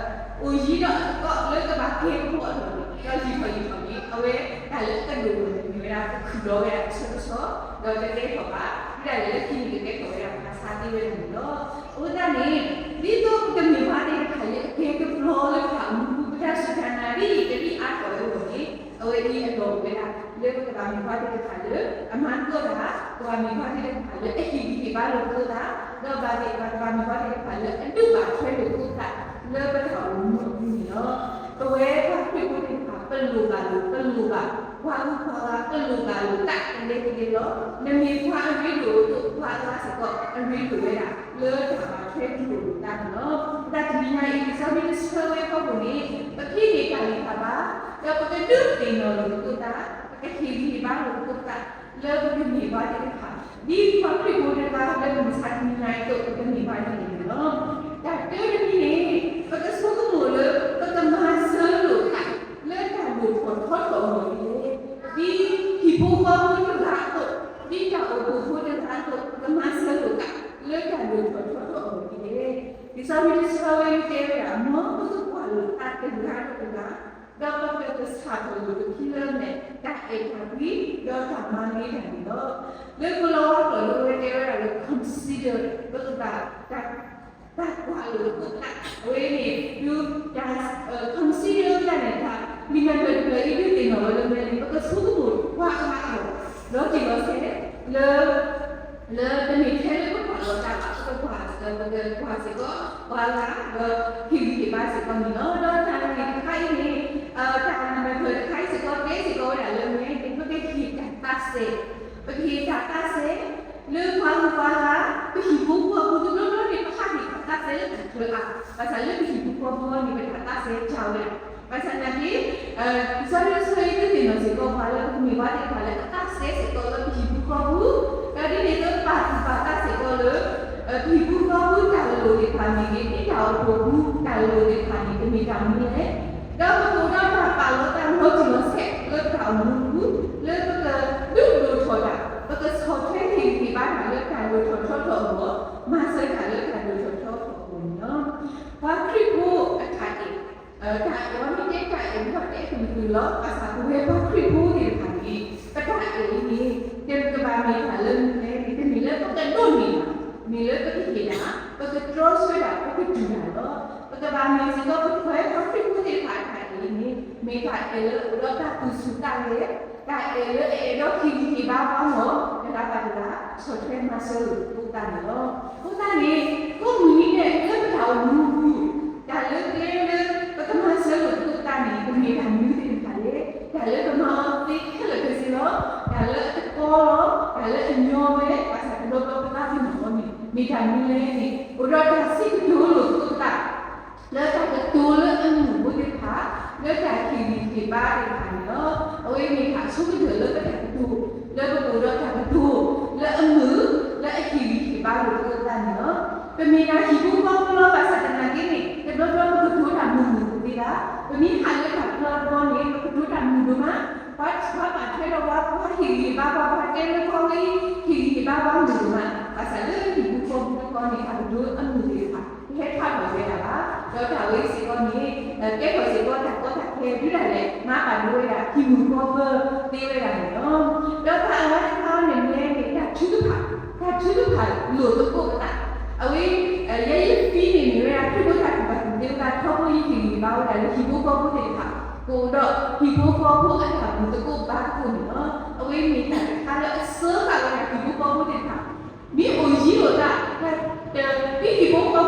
အိၣ်ယံၤဒီးအသကိးလၢကဘၣ်ကဲကဖိအလီၢ်န့ၣ် ဒီးယံၤထီၣ်ယံၤထီၣ်န့ၣ် အဝဲတၢ်လၢအကဒိၣ်န့ၣ် မ့ၢ်ဝဲဒၣ် ကခုၣ်လီၤဝဲဒၣ်တဆီတဆီ ဒီးတကဲထီၣ်ဘၣ် ဒ်လဲၣ်လၢခံန့ၣ် ကကဲထီၣ်ဝဲဒၣ်ဖးဆါသ့ဝဲဒၣ်န့ၣ်လီၤ. အဃိသတးန့ၣ် ဒ်သိးပကမ့ၢ်ပှၤသ့ၣ်တဖၣ်လၢအကဲကပျီလၢပတၢ်အိၣ်မူပူၤ ပတၢ်စူၢ်တၢ်နာ်ဒ်အံၤ တဒ်အါထီၣ်ဝဲအဂီၢ်န့ၣ် အဝဲအံၤအလီၢ်အိၣ်ဝဲဒၣ် လၢပကဘၣ်မ့ၢ်ပှၤသ့ၣ်တဖၣ်လၢအမၤသကိးတၢ်, ပကဘၣ်မ့ၢ်ပှၤသ့ၣ်တဖၣ်လၢအဟ့ၣ်ဂံၢ်ဟ့ၣ်ဘါလိာ်သကိးတၢ်, ဒီးဘၣ်သ့ၣ်သ့ၣ်ပှၤကဘၣ်မ့ၢ်ပှၤသ့ၣ်တဖၣ်လၢအဒုးဘၣ်ထွဲလိာ်သကိးတၢ် လၢပတၢ်အိၣ်မူအပူၤန့ၣ်လီၤ. ပဝဲပှၤခရံာ်ဖိသ့ၣ်တဖၣ် ပလိၣ်ဘၣ်လိာ် ပလိၣ်ဘၣ် ပှၤဂုၤပှၤဂၤ ပလိၣ်ဘၣ်လိာ်တၢ်ကလဲကလဲလီၤ. နမ့ၢ်ပှၤအရ့ဒိၣ်အသိး ပှၤအဂၤစ့ၢ်ကီး အရ့ဒိၣ်ဝဲဒၣ် လၢတၢ်ဘၣ်ထွဲလိာ်သးန့ၣ်လီၤ. တၢ်တနံၤညါအံၤ လံာ်စီဆှံတဆၢဝဲအဖီခိၣ်န့ၣ် ပကဟ့ၣ်တၢ်ဂံၢ်တၢ်ဘါ ဒီးပကဒုးသ့ၣ်နီၣ်လိာ်သကိးတၢ်, ပကဟ့ၣ်ဂံၢ်ဟ့ၣ်ဘါလိာ်သကိးတၢ် လၢပကမ့ၢ်ပှၤသ့ၣ်တဖၣ် ဒ်ပှၤခရံာ်ဖိတဂၤလၢမုၢ်မဆါတနံၤညါအံၤအသိး ပကမ့ၢ်ပှၤဒ်န့ၣ်န့ၣ်လီၤ. တၢ်တၢတမံၤန့ၣ် ပကဆိကမိၣ်လၢ ပကမၤစၢၤလိာ်သး လၢတၢ်ဒိၣ်ထီၣ်ထီထီၣ်အဂီၢ်ဒ်လဲၣ်. ဒ်ဟံၣ်ဖိဃီဖိတဂၤအသိး, ဒ်တၢ်အိၣ်ဖှိၣ်ဖိတဂၤအသိး ပကမၤစၢၤလိာ်သး လၢတၢ်ဒိၣ်ထီၣ်ထီထီၣ်အဂီၢ်ဒ်လဲၣ်. လံာ်စီဆှံတဆၢဝဲတဲဝဲဒၣ် မ်ပကကွၢ်လိာ်သးတဂၤဒီးတဂၤ ဒီးပကကဆၣ်ထီၣ်လိာ်ပခံလၢမဲာ် တၢ်အဲၣ်တၢ်ကွံ ဒီးတၢ်မၤဂ့ၤတၢ်န့ၣ်လီၤ. လၢကိလၤဝါကျိာ်လၢဝဲတဲဝဲဒၣ်လၢ consider ပကဘၣ် တၢ်ကွၢ်လိာ်သး အဝဲန့ၣ် ဒုးတၢ် consider ဝဲဒၣ်န့ၣ် တၢ်လံာ်မဲာ်ဖျၢၣ်တဖျၢၣ်အံၤ ဒုးသ့ၣ်နီၣ်ဝဲလၢမ့ၢ်န့ၣ် ပကဆိကမိၣ်ပှၤအဂၤအဂီၢ် လီၤတံၢ်လီၤဆဲး လၢ လၢတမ့ၢ်ထဲလၢပကွၢ်လီၤတၢ်ဘၣ် ပကကွၢ် ပကကွၢ်စ့ၢ်ကီး ပှၤဂၤ ဒီးဟ့ၣ်ဂံၢ်ဟ့ၣ်ဘါစ့ၢ်ကီးန့ၣ်လီၤ. ဒီးတၢ်ဂ့ၢ်တခါအံၤန့ၣ် တၢ်လံာ်မဲာ်ဖျၢၣ်တခါအံၤစ့ၢ်ကီး တဲစ့ၢ်ကီးဝဲဒၣ်လၢမ့ၢ်န့ၣ် ပကဟ့ၣ်တၢ်သးစဲ ပကဟ့ၣ်တၢ်သးစဲ လၢပှၤဂုၤပှၤဂၤ ပဟံၣ်ဖိဃီဖိတဘျီဘျီန့ၣ် ပဟ့ၣ်တၢ်သးစဲလၢတၢ်ချၢအါ, ဘၣ်ဆၣ်လၢပဟံၣ်ဖိဃီဖိန့ၣ် ပတၢ်သးစဲကၢ်ဝဲဒၣ်, ဘၣ်ဆၣ်သနာ်က့ လံာ်စီဆှံတဆၢအံၤ ဒုးသ့ၣ်နီၣ်စ့ၢ်ကီးပှၤလၢပကမ့ၢ်ပှၤသ့ၣ်တဖၣ်လၢ အသးစဲစ့ၢ်ကီးလၢပဟံၣ်ဖိဃီဖိ, ဒီးဒ်န့ၣ်အသိးပာ်သူၣ်ပာ်သးစ့ၢ်ကီးလၢ ပဟံၣ်ဖိဃီဖိတၢ်လိၣ်သ့ၣ်တဖၣ်မ့ၢ်ဂ့ၤ, ဒ်တၢ်အိၣ်ဖှိၣ်ပူၤတၢ်လိၣ်သ့ၣ်တဖၣ်န့ၣ် တမ့ၢ်တၢ်မနုၤလဲၣ်. ဒီးပကအိၣ်ဒီးတၢ်ပာ်လီၤတၢ်လီၤတံၢ်လီၤဆဲးလၢပတၢ်အိၣ်မူပူၤ, လၢပကဒုးဒိၣ်ထီၣ်တၢ်, ပကဆီၣ်ထွဲဟ့ၣ်ဂံၢ်ဟ့ၣ်ဘါတၢ်လၢတၢ်ဒိၣ်ထီၣ်ထီထီၣ်အဂီၢ်, မၤစၢၤတၢ်လၢတၢ်ဒိၣ်ထီၣ်ထီထီၣ်အဂီၢ်န့ၣ်လီၤ. ပှၤခရံာ်ဖိအတၢ်အဲၣ် တၢ်အဲၣ်အံၤမ့ၢ်တဲတၢ်အဲၣ်မ့ၢ်တဲကလုာ်ကလုာ်လီၤ. ဘၣ်ဆၣ်ပဝဲပှၤခရံာ်ဖိသ့ၣ်တဖၣ်န့ၣ် ပတၢ်အဲၣ်အံၤန့ၣ် တကဘၣ်မ့ၢ်တၢ်လၢမနုၤလဲၣ်န့ၣ် တမ့ၢ်လၢပကဒိးန့ၢ်ဘၣ်, မ့ၢ်လၢပကဟ့ၣ်တၢ်, ပကတြီဆၢတၢ်, ပကတူၢ်တၢ်လီၤ. ပကဘၣ်မ့ၢ်စ့ၢ်ကီး ပဝဲပှၤခရံာ်ဖိသ့ၣ်တဖၣ်အတၢ်အဲၣ်အံၤန့ၣ် မ့ၢ်တၢ်အဲၣ်လၢအအိၣ်ဒီးတၢ်သူၣ်ဆူၣ်သးဂဲၤ, တၢ်အဲၣ်လၢအအဲၣ်ဒိးဟ့ၣ်ဂံၢ်ဟ့ၣ်ဘါပှၤဂီၢ်, တဂၤဘၣ်တဂၤ ဆီၣ်ထွဲမၤစၢၤလိာ်သကိးသးန့ၣ်လီၤ. အဃိသတးန့ၣ် ကိးမုၢ်နံၤဒဲး လၢပတၢ်အိၣ်မူပူၤ တၢ်လၢကျဲလၢပကမၤစၢၤလိာ်သကိးသးန့ၣ် တမ့ၢ်တၢ်မနုၤသ့ၣ်တဖၣ်လဲၣ်. တၢ်လၢပမၤအီၤသ့ခဲလၢာ်ခဲဆ့လီၤ. တၢ်လၢအတကီလီၤ. တၢ်လၢအညီဝဲ, ဘၣ်ဆၣ်တဘျီဘျီပသးပ့ၤနီၣ်အီၤန့ၣ် မ့ၢ်တၢ်မနုၤလဲၣ်န့ၣ် အိၣ်ဒီးတၢ်စံးကတိၤလိာ်သကိးသး လၢတၢ်ကတိၤလၢအမုာ်ဖိသ့ၣ်တဖၣ်, လၢတၢ်ဟ့ၣ်ဂံၢ်ဟ့ၣ်ဘါသ့ၣ်တဖၣ်န့ၣ်လီၤ. အဝဲမ့ၢ်တၢ်ဆိကတၢၢ်လၢပတၢ်ကတိၤ, လၢပကအိၣ်ဒီးတၢ်ကတိၤ လၢအမုာ်, လၢအဟ့ၣ်ဂံၢ်ဟ့ၣ်ဘါလိာ်သကိးသးန့ၣ်လီၤ. ပမ့ၢ်တၢ်ဟံၣ်ဖိဃီဖိလီၤ. ဘၣ်ဆၣ်သနာ်က့န့ၣ် တဘျီဘျီပကတိၤတၢ်မုာ်မုာ်တသ့ဘၣ်. ပမ့ၢ်ဟးလၢတၢ်ပျီတဘျီန့ၣ် ပကတိၤတၢ်မုာ်ဒိၣ်မး, ပှၤ ပှၤဘၣ်ထွဲဒီးပှၤ, ပှၤဟ့ၣ်ဂံၢ်ဟ့ၣ်ဘါပှၤ, ပှၤတဲလၢပှၤဝဲအံၤ ဟ့ၣ်ဂံၢ်ဟ့ၣ်ဘါပှၤမုာ်ဒိၣ်မး, ဘၣ်ဆၣ်လၢဟံၣ်ဖိဃီဖိတခီန့ၣ် တၢ်ကတိၤအမုာ်သ့ၣ်တဖၣ် တဟဲထီၣ်ထီၣ်ဝဲဒၣ်ဘၣ်. ဒီးတၢ်ဝဲအံၤစ့ၢ်ကီးန့ၣ် ကဲထီၣ်စ့ၢ်ကီးတၢ်ကီတၢ်ခဲဒုးဒၣ်လဲာ် မၤဘၣ်ဒိဝဲဒၣ် ဟံၣ်မုာ်ဃီပၢၤသ့ဝဲဒၣ်န့ၣ်လီၤ. ဒီးတၢ်အဂၤတခါန့ၣ်မ့ၢ်န့ၣ် တၢ်ထုကဖၣ်, တၢ်ထုကဖၣ်လိာ်သကိးပသး, အဝဲ ယဲယဖံန့ၣ်မ့ၢ်ဝဲဒၣ် ခရံာ်ဖိတၢ်ကူၣ်ဘၣ်ကူၣ်သ့အသးထီဘိ ယဟ့ၣ်ဂံၢ်ဟ့ၣ်ဘါဝဲဒၣ်လၢဟံၣ်ဖိဃီဖိသ့ၣ်တဖၣ်, ကအိၣ်ဒီးဟံၣ်ဖိဃီဖိအတၢ်ဘူၣ်သကိးဘါသကိးန့ၣ်လီၤ. အဝဲမ့ၢ်တၢ်တခါလၢအစၢဃာ်ဝဲဒၣ်ဟံၣ်ဖိဃီဖိသ့ၣ်တဖၣ် မ့ၢ်အိၣ်ယံၤလိာ်သး, ဒ်ဟံၣ်ဖိဃီဖိတမုာ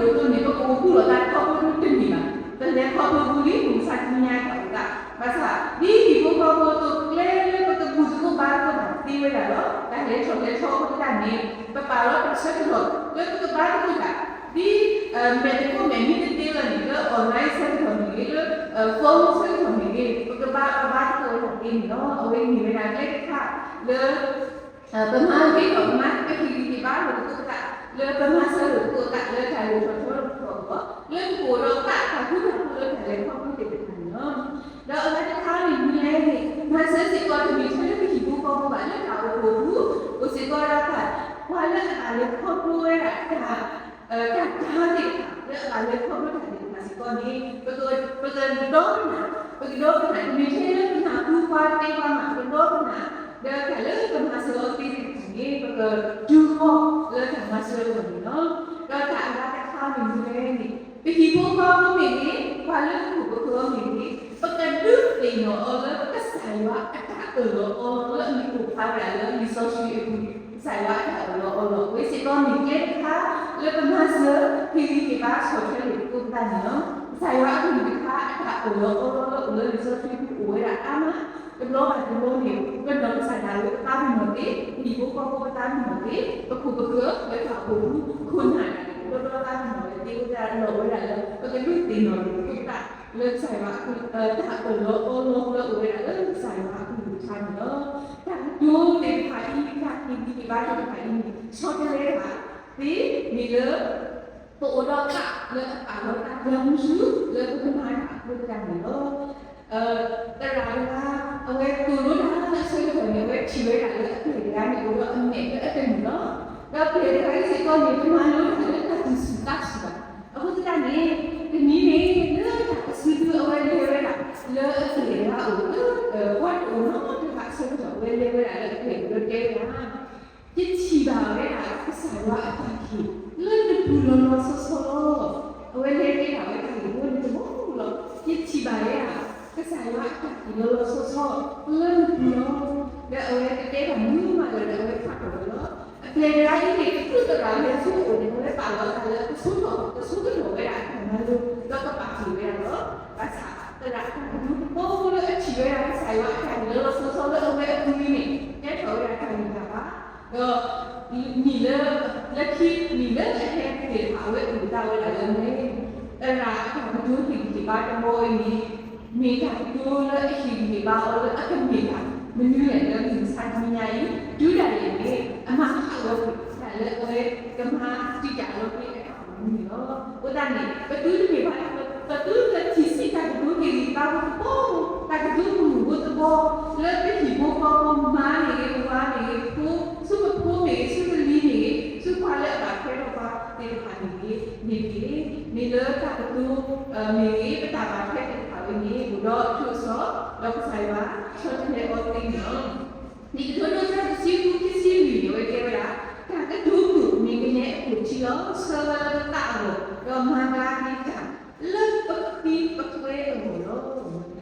်အသိးန့ၣ် ပကအိၣ်ဃူလိာ်သးထီဘိဒုတမ့ၢ်ဘၣ်. ပလဲၤခီဖျိပူၤလံ မုၢ်မဆါတနံၤညါအံၤအသး, ဘၣ်ဆၣ် ဒ်ဟံၣ်ဖိဃီဖိအသိးကျဲလၢပကဘူၣ်သကိးဘါသကိးတၢ်သ့ဝဲဒၣ်လီၤ. တၢ်လဲၤထီၣ်လဲၤထီအဃိသတးန့ၣ် ပပာ်လီၤတၢ်ဆၢကတီၢ်လၢပကဘါသကိးတၢ်, ဒ် မဲာ်သကိးမဲာ်မံတသ့လၢၤန့ၣ် လၢ online ဆၢကတီၢ်မ့ၢ်ဂ့ၤ, လၢ phone ဆၢကတီၢ်မ့ၢ်ဂ့ၤ, ပကဘါအီၤဘါသကိးဝဲဒၣ်သ့န့ၣ်လီၤ. အဝဲမ့ၢ်ဝဲဒၣ်ကျဲတခါလၢ ပမၤဂ့ၤထီၣ်မး ပဟ့ၣ်ဂံၢ်ဟ့ၣ်ဘါလိာ်သကိးသး လၢပမၤစၢၤလိာ်သကိးသး လၢတၢ်ဒိၣ်ထီၣ်ထီထီၣ်အဂီၢ်, လၢပကအိၣ်ဒီးသးတၢ်ဃူတၢ်ဖိးလၢတၢ်လဲၤခီဖျိသ့ၣ်တဖၣ်န့ၣ်လီၤ. ဒီးအဂၤတခါန့ၣ်မ့ၢ်လဲၣ်န့ၣ် မၤစၢၤစ့ၢ်ကီးတမ့ၢ်ထဲလၢပဟံၣ်ဖိဃီဖိဘၣ် လၢတၢ်အိၣ်ဖှိၣ်ပူၤ, အိၣ်စ့ၢ်ကီးဒီးတၢ် ပှၤလၢအတၢ်လဲၤခီဖျိဝဲဒၣ်တၢ် တၢ်ကါသ့ၣ်တဖၣ် လၢအဘၣ်လဲၤခီဖျိတၢ်သ့ၣ်တဖၣ်စ့ၢ်ကီးန့ၣ် ပကဒီကနၣ်, ပကဒီကနၣ်, တမ့ၢ်ထဲလၢပနၢ်ဟူပှၤတဲပှၤမၤ ပကဒီကနၣ်, ဒီးတၢ်လၢပမၤစၢၤအီၤသ့သ့ၣ်တဖၣ်န့ၣ် ပကဒုးဃီလၢတၢ်မၤစၢၤအဂီၢ်န့ၣ်လီၤ. ဒီးတၢ်အဂၤတခါမ့ၢ်မနုၤလဲၣ်န့ၣ် ပဟံၣ်ဖိဃီဖိမ့ၢ်ဂ့ၤ, ပှၤလၢပခိၣ်ပဃၢၤမ့ၢ်ဂ့ၤ, ပကဒုးသ့ၣ်နီၣ်အီၤလၢကစၢ်ယွၤအတၢ်အၢၣ်လီၤအီလီၤလၢအမ့ၢ်အိၣ်ဖျါဝဲဒၣ်လၢလံာ်စီဆှံအပူၤ, ကစၢ်ယွၤအတၢ်အၢၣ်လီၤအီလီၤ အဝဲစ့ၢ်ကီးမ့ၢ်ကျဲတခါ လၢပမၤစၢၤဟ့ၣ်ဂံၢ်ဟ့ၣ်ဘါဆီၣ်ထွဲလိာ်သကိးပသးန့ၣ်လီၤ. ကစၢ်ယွၤအကလုၢ်ကထါအတၢ်အၢၣ်လီၤအီလီၤလၢအအိၣ်လၢလံာ်စီဆှံပူၤအိၣ်ဝဲဒၣ်အါမး, တဘျီဘၣ်တဘျီန့ၣ် ပနီၢ်ကစၢ်ဒၣ်ဝဲပသးပ့ၤနီၣ်သ့, ပဟံၣ်ဖိဃီဖိပသးပ့ၤနီၣ်သ့, ပခိၣ်ပဃၢၤလၢတၢ်အိၣ်ဖှိၣ်ပူၤ ခိၣ်နၢ်ဒၣ်ဝဲ ဒီဒီသးပ့ၤနီၣ်ဝဲသ့ အဃိသတးဒီးလီၤဝဲဒၣ်လၢ ပကဒုးသ့ၣ်နီၣ်လိာ်သကိးပသး လၢကစၢ်ယွၤအကလုၢ် တၢ်အၢၣ်လီၤအီလီၤလၢအိၣ်ဝဲဒၣ်လၢကစၢ်ယွၤအကလုၢ်ကထါန့ၣ်လီၤ. တၢ်ကတိၤသ့ၣ်တဖၣ်အံၤ တၢ်ဟ့ၣ်ဂံၢ်ဟ့ၣ်ဘါသ့ၣ်တဖၣ်အံၤန့ၣ် ဆီတလဲတၢ်သ့မ့ၢ်လၢ ပအိၣ်ဒီးသးလၢအပာ်လီၤတၢ်သးမူဆူ လၢပကမၤတၢ်အဃိသတးန့ၣ်လီၤ. သရၣ်တဂၤ အဝဲသိၣ်လိတၢ်လၢအဆၢကတီၢ်န့ၣ် အဝဲထံၣ်ဝဲဒၣ်လၢအပျဲၢ်တဂၤန့ၣ် အိၣ်ဒီးအမဲာ်လၢအတမုာ်လီၤ. ဒီးပျဲၢ်တဂၤအံၤစ့ၢ်ကီးန့ၣ် တမၤလိတၢ်လၢတၢ်သူၣ်ဆူၣ်သးဆူၣ်ဘၣ်. အဃိသတးန့ၣ် တနံၤန့ၣ် လၢတၢ်ကစုဒုအဝဲလဲၤဝဲဒၣ် လၢအပျဲၢ်တဂၤအိၣ် လၢပှၤတအိၣ်နီတဂၤအဆၢကတီၢ် အဝဲလဲၤဝဲဒၣ်လၢအပျဲၢ်အိၣ်ဒီးတဲဝဲဒၣ် ယထံၣ်ဘၣ်ဝဲဒၣ် ကစၢ်ယွၤအတၢ်ဟ့ၣ် လၢနပူၤလီၤလီၤဆီဆီလီၤ. အဝဲလဲၤတဲဒၣ်ဝဲတၢ်ဂ့ၢ်ဝဲန့ၣ်တဘျီလီၤ. ယထံၣ်ဘၣ်ဝဲဒၣ် ကစၢ်ယွၤအတၢ်ဟ့ၣ်လီၤလီၤဆီဆီ လၢနပူၤလီၤ. ဒီးအဝဲတတဲဘၣ်မနုၤမးဒီး အဝဲဖးထီၣ်ဝဲလီၤ. အပျဲၢ်တဂၤအံၤန့ၣ် တချုးသရၣ်လဲၤဆူအအိၣ်န့ၣ် အဝဲပာ်လီၤအသးလၢ ကဆိကမိၣ်ဝဲဒၣ်အတၢ်မၤလိ ဒီးကပာ်တ့ၢ်ဝဲဒၣ်လီၤ. ဘၣ်ဆၣ်သရၣ်အတၢ်ကတိၤတဘီလၢအထံၣ်ဝဲဒၣ် ကစၢ်ယွၤအတၢ်ဟ့ၣ်လီၤလီၤဆီဆီလၢအဝဲအပူၤအံၤန့ၣ် ကဲထီၣ်ဝဲဒၣ်တၢ်ဂံၢ်တၢ်ဘါ ဒီး နံၣ်လၢ လၢခံနံၣ်လၢအဟဲတဖၣ် အဝဲအိၣ်သးဝဲဒၣ်လၢမ့ၢ် သရၣ်အတၢ်ကတိၤဟ့ၣ်ဂံၢ်ဟ့ၣ်ဘါတဘီအံၤန့ၣ် မ့ၢ်တၢ်ကတိၤလၢအဟ့ၣ်ဂံၢ်ဟ့ၣ်ဘါအီၤလၢအကမ့ၢ်တၢ်မနုၤလဲၣ် လၢမုၢ်မဆါတနံၤညါအံၤ တုၤဒၣ်လဲာ်န့ၣ် အမၤဟးဂီၤကွံာ်တၢ်လၢအဝဲကမၤတံာ်တာ်အီၤလၢအတၢ်အိၣ်မူန့ၣ်လီၤ. အဃိသတးန့ၣ် ပသုတမ့ၢ်ဘၣ် ပသုတထံၣ်ဆံးတၢ်ကတိၤဟ့ၣ်ဂံၢ်ဟ့ၣ်ဘါဖိတဘီ တၢ်ကတိၤမုာ်မုာ်ဖိတဘီ လၢပဟံၣ်ဖိဃီဖိမါမ့ၢ်ဂ့ၤ ပဝၤမ့ၢ်ဂ့ၤ ဖိ ဆူပဖိမ့ၢ်ဂ့ၤ ဆူပလံၤမ့ၢ်ဂ့ၤ ဆူပှၤလၢအဘၣ်ထွဲဒီးပှၤသ့ၣ်တဖၣ်န့ၣ်ဂ့ၤ မ့ၢ်ဂ့ၤ မ့ၢ်လၢတၢ်ကတိၤ မ့ၢ်ဂ့ၤ ပတၢ်ဘၣ်ထွဲသ့ၣ်တဖၣ်ဝဲန့ၣ် အိၣ်ဒီးအထူးအစီး ဒီးကစၢ်ယွၤဆီတလဲအီၤသ့န့ၣ်လီၤ. လံာ်ကတိၤဒိ အဆၢဒိၣ်တဆံဃု ခံဆံလွံၢ်န့ၣ် အဝဲတဲဝဲဒၣ် တၢ်ကတိၤမုာ်မ့ၢ်ကနဲအခိၣ်ထံလီၤ. ဆှၢဝဲလၢပသးအဂီၢ် ဒီးမၤဘျါက့ၤတၢ် လၢပဃ့ပကျဲအဂီၢ်လီၤ. ဒ်ဟံၣ်ဖိ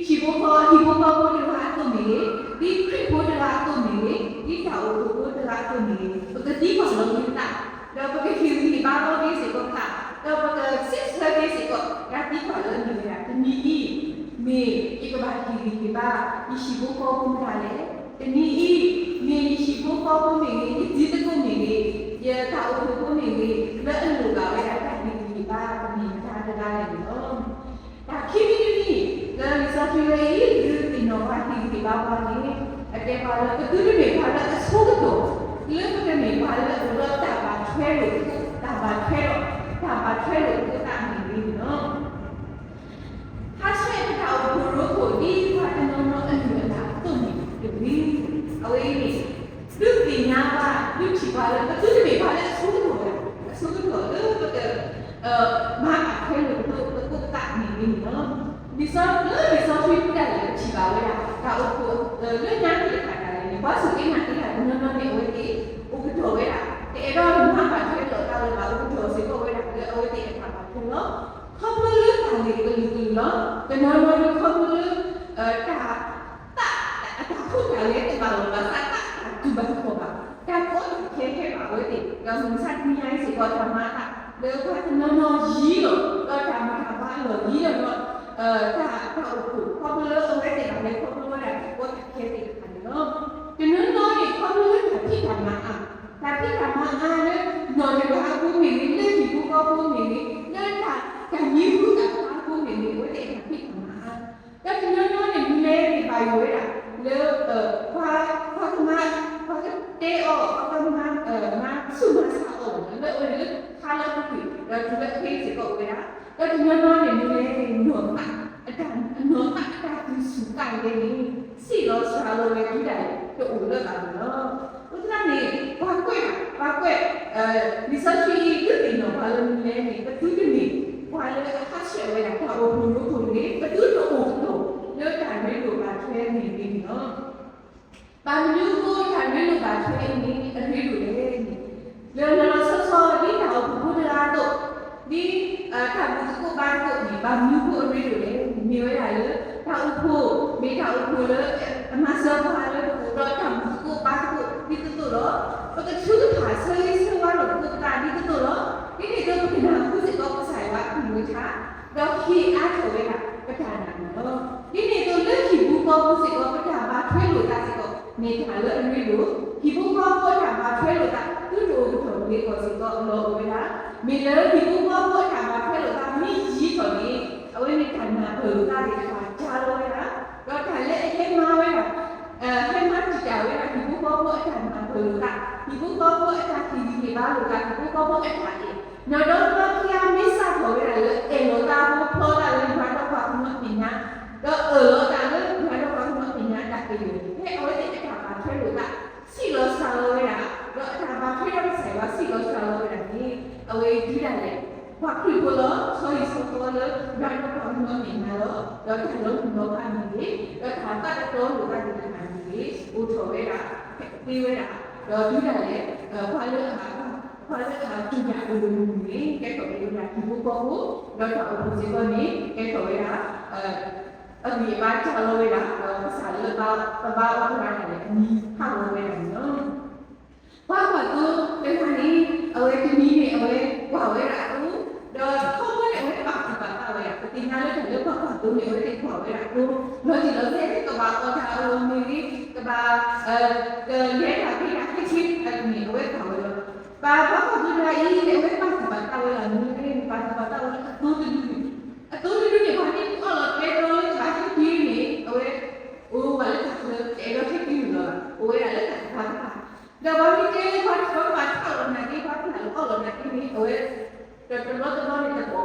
ဃီ ဟံၣ်ဖိဃီဖိတဂၤအသိးမ့ၢ်ဂ့ၤ, ဒ်ခရံာ်ဖိတဂၤအသိးမ့ၢ်ဂ့ၤ, ဒ်တၢ်အိၣ်ဖှိၣ်ဖိတဂၤအသိးမ့ၢ်ဂ့ၤ, ပကသံကွၢ်လီၤက့ၤပသး, ဒီးပကဟ့ၣ်ဂံၢ်ဟ့ၣ်ဘါလီၤက့ၤစ့ၢ်ကီးပသး, ဒီးပကစံးဆၢက့ၤစ့ၢ်ကီး တၢ်သံကွၢ်လၢအမ့ၢ်ဝဲဒၣ် တနံၤအံၤ မ့ၢ်ယကဘၣ်ဟ့ၣ်ဂံၢ်ဟ့ၣ်ဘါ ယဟံၣ်ဖိဃီဖိမတၤလဲၣ်. တနံၤအံၤ မ့ၢ်ယဟံၣ်ဖိဃီဖိမ့ၢ်ဂ့ၤ, ယတံၤသကိးမ့ၢ်ဂ့ၤ, ယတၢ်အိၣ်ဖှိၣ်ဖိမ့ၢ်ဂ့ၤ, လၢအလိၣ်ဘၣ်ဝဲဒၣ်တၢ်ဟ့ၣ်ဂံၢ်ဟ့ၣ်ဘါ ပမ့ၢ်မတၤတဂၤလဲၣ်န့ၣ်လီၤ. တၢ်ခံမံၤတမံၤ လၢလံာ်စီဆှံဝဲအံၤ ဒုးသ့ၣ်နီၣ်ပှၤဟ့ၣ်ဂံၢ်ဟ့ၣ်ဘါပှၤန့ၣ် အတဲပှၤလၢ ပသုတမ့ၢ်ပှၤလၢအဆိကတီၢ် လၢပကမ့ၢ်ပှၤလၢအအိၣ်ဒီးတၢ်ဘၣ်ထွဲလိာ်သကိး တၢ်ဘၣ်ထွဲဒီး တၢ်ဘၣ်ထွဲလိာ်သကိးတၢ်မ့ၢ်ဂ့ၤန့ၣ်လီၤ. ဟးဆှဲးပတၢ်အိၣ်ဖှိၣ်ရိဖှိၣ် ဒ်ပှၤတနီၤနီၤအလုၢ်အလၢ်အသိးန့ၣ်တဂ့ၤ. အဝဲအံၤန့ၣ် ဒုးသ့ၣ်ညါပှၤ ဒုးထံၣ်ပှၤလၢ ပသုတမ့ၢ်ပှၤလၢအဆိကတီၢ် အဆိကတီၢ်လၢပက မၤဘၣ်ထွဲလိာ်သကိးသကိးသးန့ၣ်ဂ့ၤန့ၣ်လီၤ. လံာ်စီ လၢလံာ်စီဆှံပူၤဒၣ်လဲာ် ပထံၣ်ဘၣ်ဝဲဒၣ် တၢ်အိၣ်ဖှိၣ်လၢညါသ့ၣ်တဖၣ်ဒၣ်လဲာ်န့ၣ် ပှၤစူၢ်က့ၤနာ်က့ၤတၢ်တနီၤနီၤန့ၣ် အဝဲသ့ၣ်အိၣ်ကတီၢ်ဝဲဒၣ် တအဲၣ်ဒိးမၤဘၣ်ထွဲလိာ်သးလၢၤဘၣ် အိၣ်ကတီၢ်စ့ၢ်ကီးဝဲဒၣ်လၢအဝဲသ့ၣ်အတၢ်ဘၣ်ထွဲလီၤ. ခီဖျိလၢတၢ်ဂ့ၢ်ကလုာ်ကလုာ်လီၤ. တနီၤနီၤဒီးခီဖျိလၢ တၢ် တၢ်အတၢ်ခိၣ်တၢ်လဲၤတဘၣ်လီၤဘၣ်ဆၣ် တၢ်တူၢ်ဘၣ်ခီၣ်ဘၣ် တၢ်ကီတၢ်ခဲဟဲဘၣ်ဝဲသ့ၣ် ဒီးမုၢ်မဆါတနံၤညါအံၤစ့ၢ်ကီး တၢ်မၤအသးလၢပှၤတနီၤနီၤယံၤလီၤ ဒီးတၢ်မၤတၢ်ဘါအလီၢ်ယံၤလီၤဒီး တၢ်တၢ်အိၣ်ဖှိၣ် ခီဖျိလၢအဝဲသ့ၣ်တၢ်လဲၤခီဖျိဝဲဒၣ်တၢ်ကီတၢ်ခဲသ့ၣ်တဖၣ်န့ၣ်လီၤ. တနီၤနီၤန့ၣ် ခီဖျိလၢတၢ်ဖံးတၢ်မၤအါ တၢ်ဖံးတၢ်မၤအါလၢ နီၢ်တဂၤအဃိမ့ၢ်ဂ့ၤ လၢဟံၣ်ဖိဃီဖိမ့ၢ်ဂ့ၤ လၢတၢ် တၢ်မံၤဟူသၣ်ဖျါအဃိမ့ၢ်ဂ့ၤ အဝဲသ့ၣ်တၢ်ဖံးတၢ်မၤအါ ဒီးတနီၤနီၤန့ၣ် မ့ၢ်လဲၤန့ၣ်ဘၣ်ယိၣ်ဝဲဒၣ် လၢ ပှၤ ပှၤကမၤ ပှၤကတဲအီၤ ပှၤကမၤ မၤဆူၣ်မၤဆါအီၤ လၢအဝဲန့ၣ်လၢခါလၢအပူၤကွံာ် ဒီးတုၤလၢအခဲအံၤစ့ၢ်ကီးအိၣ်ဝဲဒၣ် ဒီးတနီၤနီၤန့ၣ် မ့ၢ်လဲၤနီၢ်သး အတၢ် အနီၢ်သးအတၢ်သူၣ်ဆူၣ်သးဂဲၤန့ၣ် ဆံးလီၤစှၤလီၤဝဲဒၣ် တအိၣ်လၢၤဘၣ်န့ၣ်လီၤ. အဃိသတးန့ၣ် ပှၤကွဲး ပှၤကွဲး လံာ်စီဆှံအံၤ ဝဲဒၣ်တၢ်အိၣ်ဖှိၣ်ရိဖှိၣ်တဂ့ၤ, ပသုတအိၣ်ကတီၢ်လၢတၢ်ရ့လိာ်ဘၣ်ထွဲန့ၣ်တဂ့ၤန့ၣ်လီၤ. ဘၣ်မနုၤအဃိတၢ်ရ့လိာ်ဘၣ်ထွဲအံၤန့ၣ် အရ့ဒိၣ်လဲၣ်န့ၣ်, လၢလီၤလီၤဆီဆီဒ်တၢ်အိၣ်ဖှိၣ်ဖိတဂၤအသိး, ဒ်တၢ်ဘူၣ်သကိးဘါသကိးန့ၣ် ဘၣ်မနုၤအဃိအရ့ဒိၣ်လဲၣ်န့ၣ် မ့ၢ်ဝဲဒၣ်လၢ တၢ်အိၣ်ဖှိၣ် မ့ၢ်တၢ်အိၣ်ဖှိၣ်လၢ အမၤစၢၤပှၤလၢပအိၣ်ဒီးတၢ်ဘူၣ်သကိးဘါသကိးဒ်သိးသိးလီၤ. ပကထုကဖၣ်ဆၢဂ့ၤဆၢဝါလိာ်သကိးပသးဒ်သိးသိးလီၤ. ဒ်န့ၣ်အသိးပကနၢ်ဟူစ့ၢ်ကီးကစၢ်ယွၤအကလုၢ်ကထါ, ဒီးဟ့ၣ်အါထီၣ်ဝဲဒၣ်ပတၢ်နာ်န့ၣ်လီၤ. ဒ်န့ၣ်အသိးလၢဟံၣ်ဖိဃီဖိစ့ၢ်ကီး ပတၢ်ဘၣ်ထွဲလိာ်သးစ့ၢ်ကီး မ့ၢ်တၢ်လၢအရ့ဒိၣ်, ဟံၣ်ဖိဃီဖိအတၢ်ဘၣ်ထွဲလိာ်သး သုတအိၣ်ကတီၢ်တဂ့ၤအဂီၢ်စ့ၢ်ကီး အလီၢ်အိၣ်ဝဲဒၣ်, မ့ၢ်လၢဟံၣ်ဖိဃီဖိအတၢ်ဘၣ်ထွဲလိာ်သးမ့ၢ်ယံာ်ထီၣ်န့ၣ် အဝဲန့ၣ်တၢ်နၢ်ပၢၢ်လိာ်သးသ့ၣ်တဖၣ်ကၢ်လီၤဝဲဒၣ်, ဒီးတၢ်လၢအဟဲမၤဝဲဒၣ် ဟဲမၤတံာ်တာ်ဝဲဒၣ် ဟံၣ်ဖိဃီဖိအတၢ်နၢ်ပၢၢ်လိာ်သး, ဟံၣ်ဖိဃီဖိအတၢ်ဟ့ၣ်ဂံၢ်ဟ့ၣ်ဘါလိာ်သး, ဟံၣ်ဖိဃီဖိအတၢ်အဲၣ်, နီၢ်ဒီမါသံအါမ့ၢ်စးထီၣ်ဝဲဒၣ်လၢအဲၣ်လီၤသးဖီဖျီသးလၢယွၤဒီးပှၤကညီအမဲာ်ညါ, ဒီးအၢၣ်လီၤသးလၢယွၤဒီးပှၤကညီအမဲာ်ညါအတၢ်ကယဲၢ်န့ၣ် ဖဲအဝဲသ့ၣ်အတၢ်ဘၣ်ထွဲလိာ်သး ဆံးလီၤစှၤလီၤဝဲဒၣ်, ဒီးအတၢ်ဘၣ်ထွဲဒီးကစၢ်ယွၤဆံးလီၤစှၤလီၤဝဲဒၣ်န့ၣ် အဝဲဒုးဒၣ်လဲာ် ပှၤခရံာ်ဖိလီၤ. ဆီဟံၣ်ဆီဃီလၢယွၤဒီးပှၤကညီအမဲာ်ညါလီၤ. ဒီးတၢ်လီၤမုၢ်လီၤဖးမ့ၢ်ဂ့ၤ, ဒီးတၢ်သးတတီလိာ်သးသ့ၣ်တဖၣ်မ့ၢ်ဂ့ၤ, အိၣ်ထီၣ်ဝဲဒၣ် သ့ဝဲဒၣ်, ဒီးဒုးဒၣ်လဲာ် ပှၤလၢအ ပှၤလၢအတူၢ်ယၢ်အီၤတမံၤမံၤန့ၣ် ကဲထီၣ်က့ၤဝဲဒၣ်ဟံၣ်ဖိဃီဖိ, ဒီးတၢ်အိၣ်ဖှိၣ်စ့ၢ်ကီးန့ၣ် ကဲထီၣ်ဝဲဒၣ် အဂံၢ်အဘါစှၤလီၤဝဲဒၣ်, ဒီးကစၢ်လၢပဘါအီၤတဂၤန့ၣ် အမံၤဟးဂီၤဝဲဒၣ်န့ၣ်လီၤ. ပှၤကွၢ်သိတဂၤန့ၣ် အဝဲတနံၤန့ၣ် အဝဲကွၢ်ဝဲဒၣ်အသိ, ဒီးခီဖျိန့ၣ် အဝဲပာ်သူၣ်ပာ်သးဝဲဒၣ်, ပသ့ၣ်ညါလၢတၢ်လၢပှၤကွၢ်သိန့ၣ် အဝဲသ့ၣ်ကွၢ်ဝဲဒၣ်အသိ, လီၤတံၢ်လီၤဆဲးကဘၣ်အီၣ်တၢ်အီၣ်မ့ၢ်ဂ့ၤ, ကဘၣ် ကလဲၤတၢ်ဖံးတၢ်ခဲဆ့န့ၣ် အဝဲကွၢ်ဝဲလီၤ. ပှၤကွၢ်သိတဂၤအံၤန့ၣ် အဝဲပာ်သူၣ်ပာ်သးဝဲဒၣ်မနုၤလဲၣ်န့ၣ် ပာ်သူၣ်ပာ်သးဝဲလၢအသိတဒု, အသိတဒုန့ၣ် ပှၤမ့ၢ်အီၣ်လီၤတဲတြီလၢကဘၣ်ဟဲက့ၤန့ၣ် အဝဲ အိၣ်ဝဲလၢတၢ်ချၢ တအဲၣ်ဒိးဟဲက့ၤန့ၣ်လီၤဘၣ်, အိၣ်ဝဲဒၣ်လၢတၢ်ကပၤကပၤ, ဒီးပှၤမ့ၢ်တဲလၢပှၤတဘၣ်ထးလီၤနာ်က့ ပှၤတဘၣ်လီၤအီၣ်လီၤနာ်က့န့ၣ် အဝဲ တဘျီတဘျီန့ၣ်တဘၣ်ဘၣ် အလဲၤဒၣ်တၢ်လီၤ.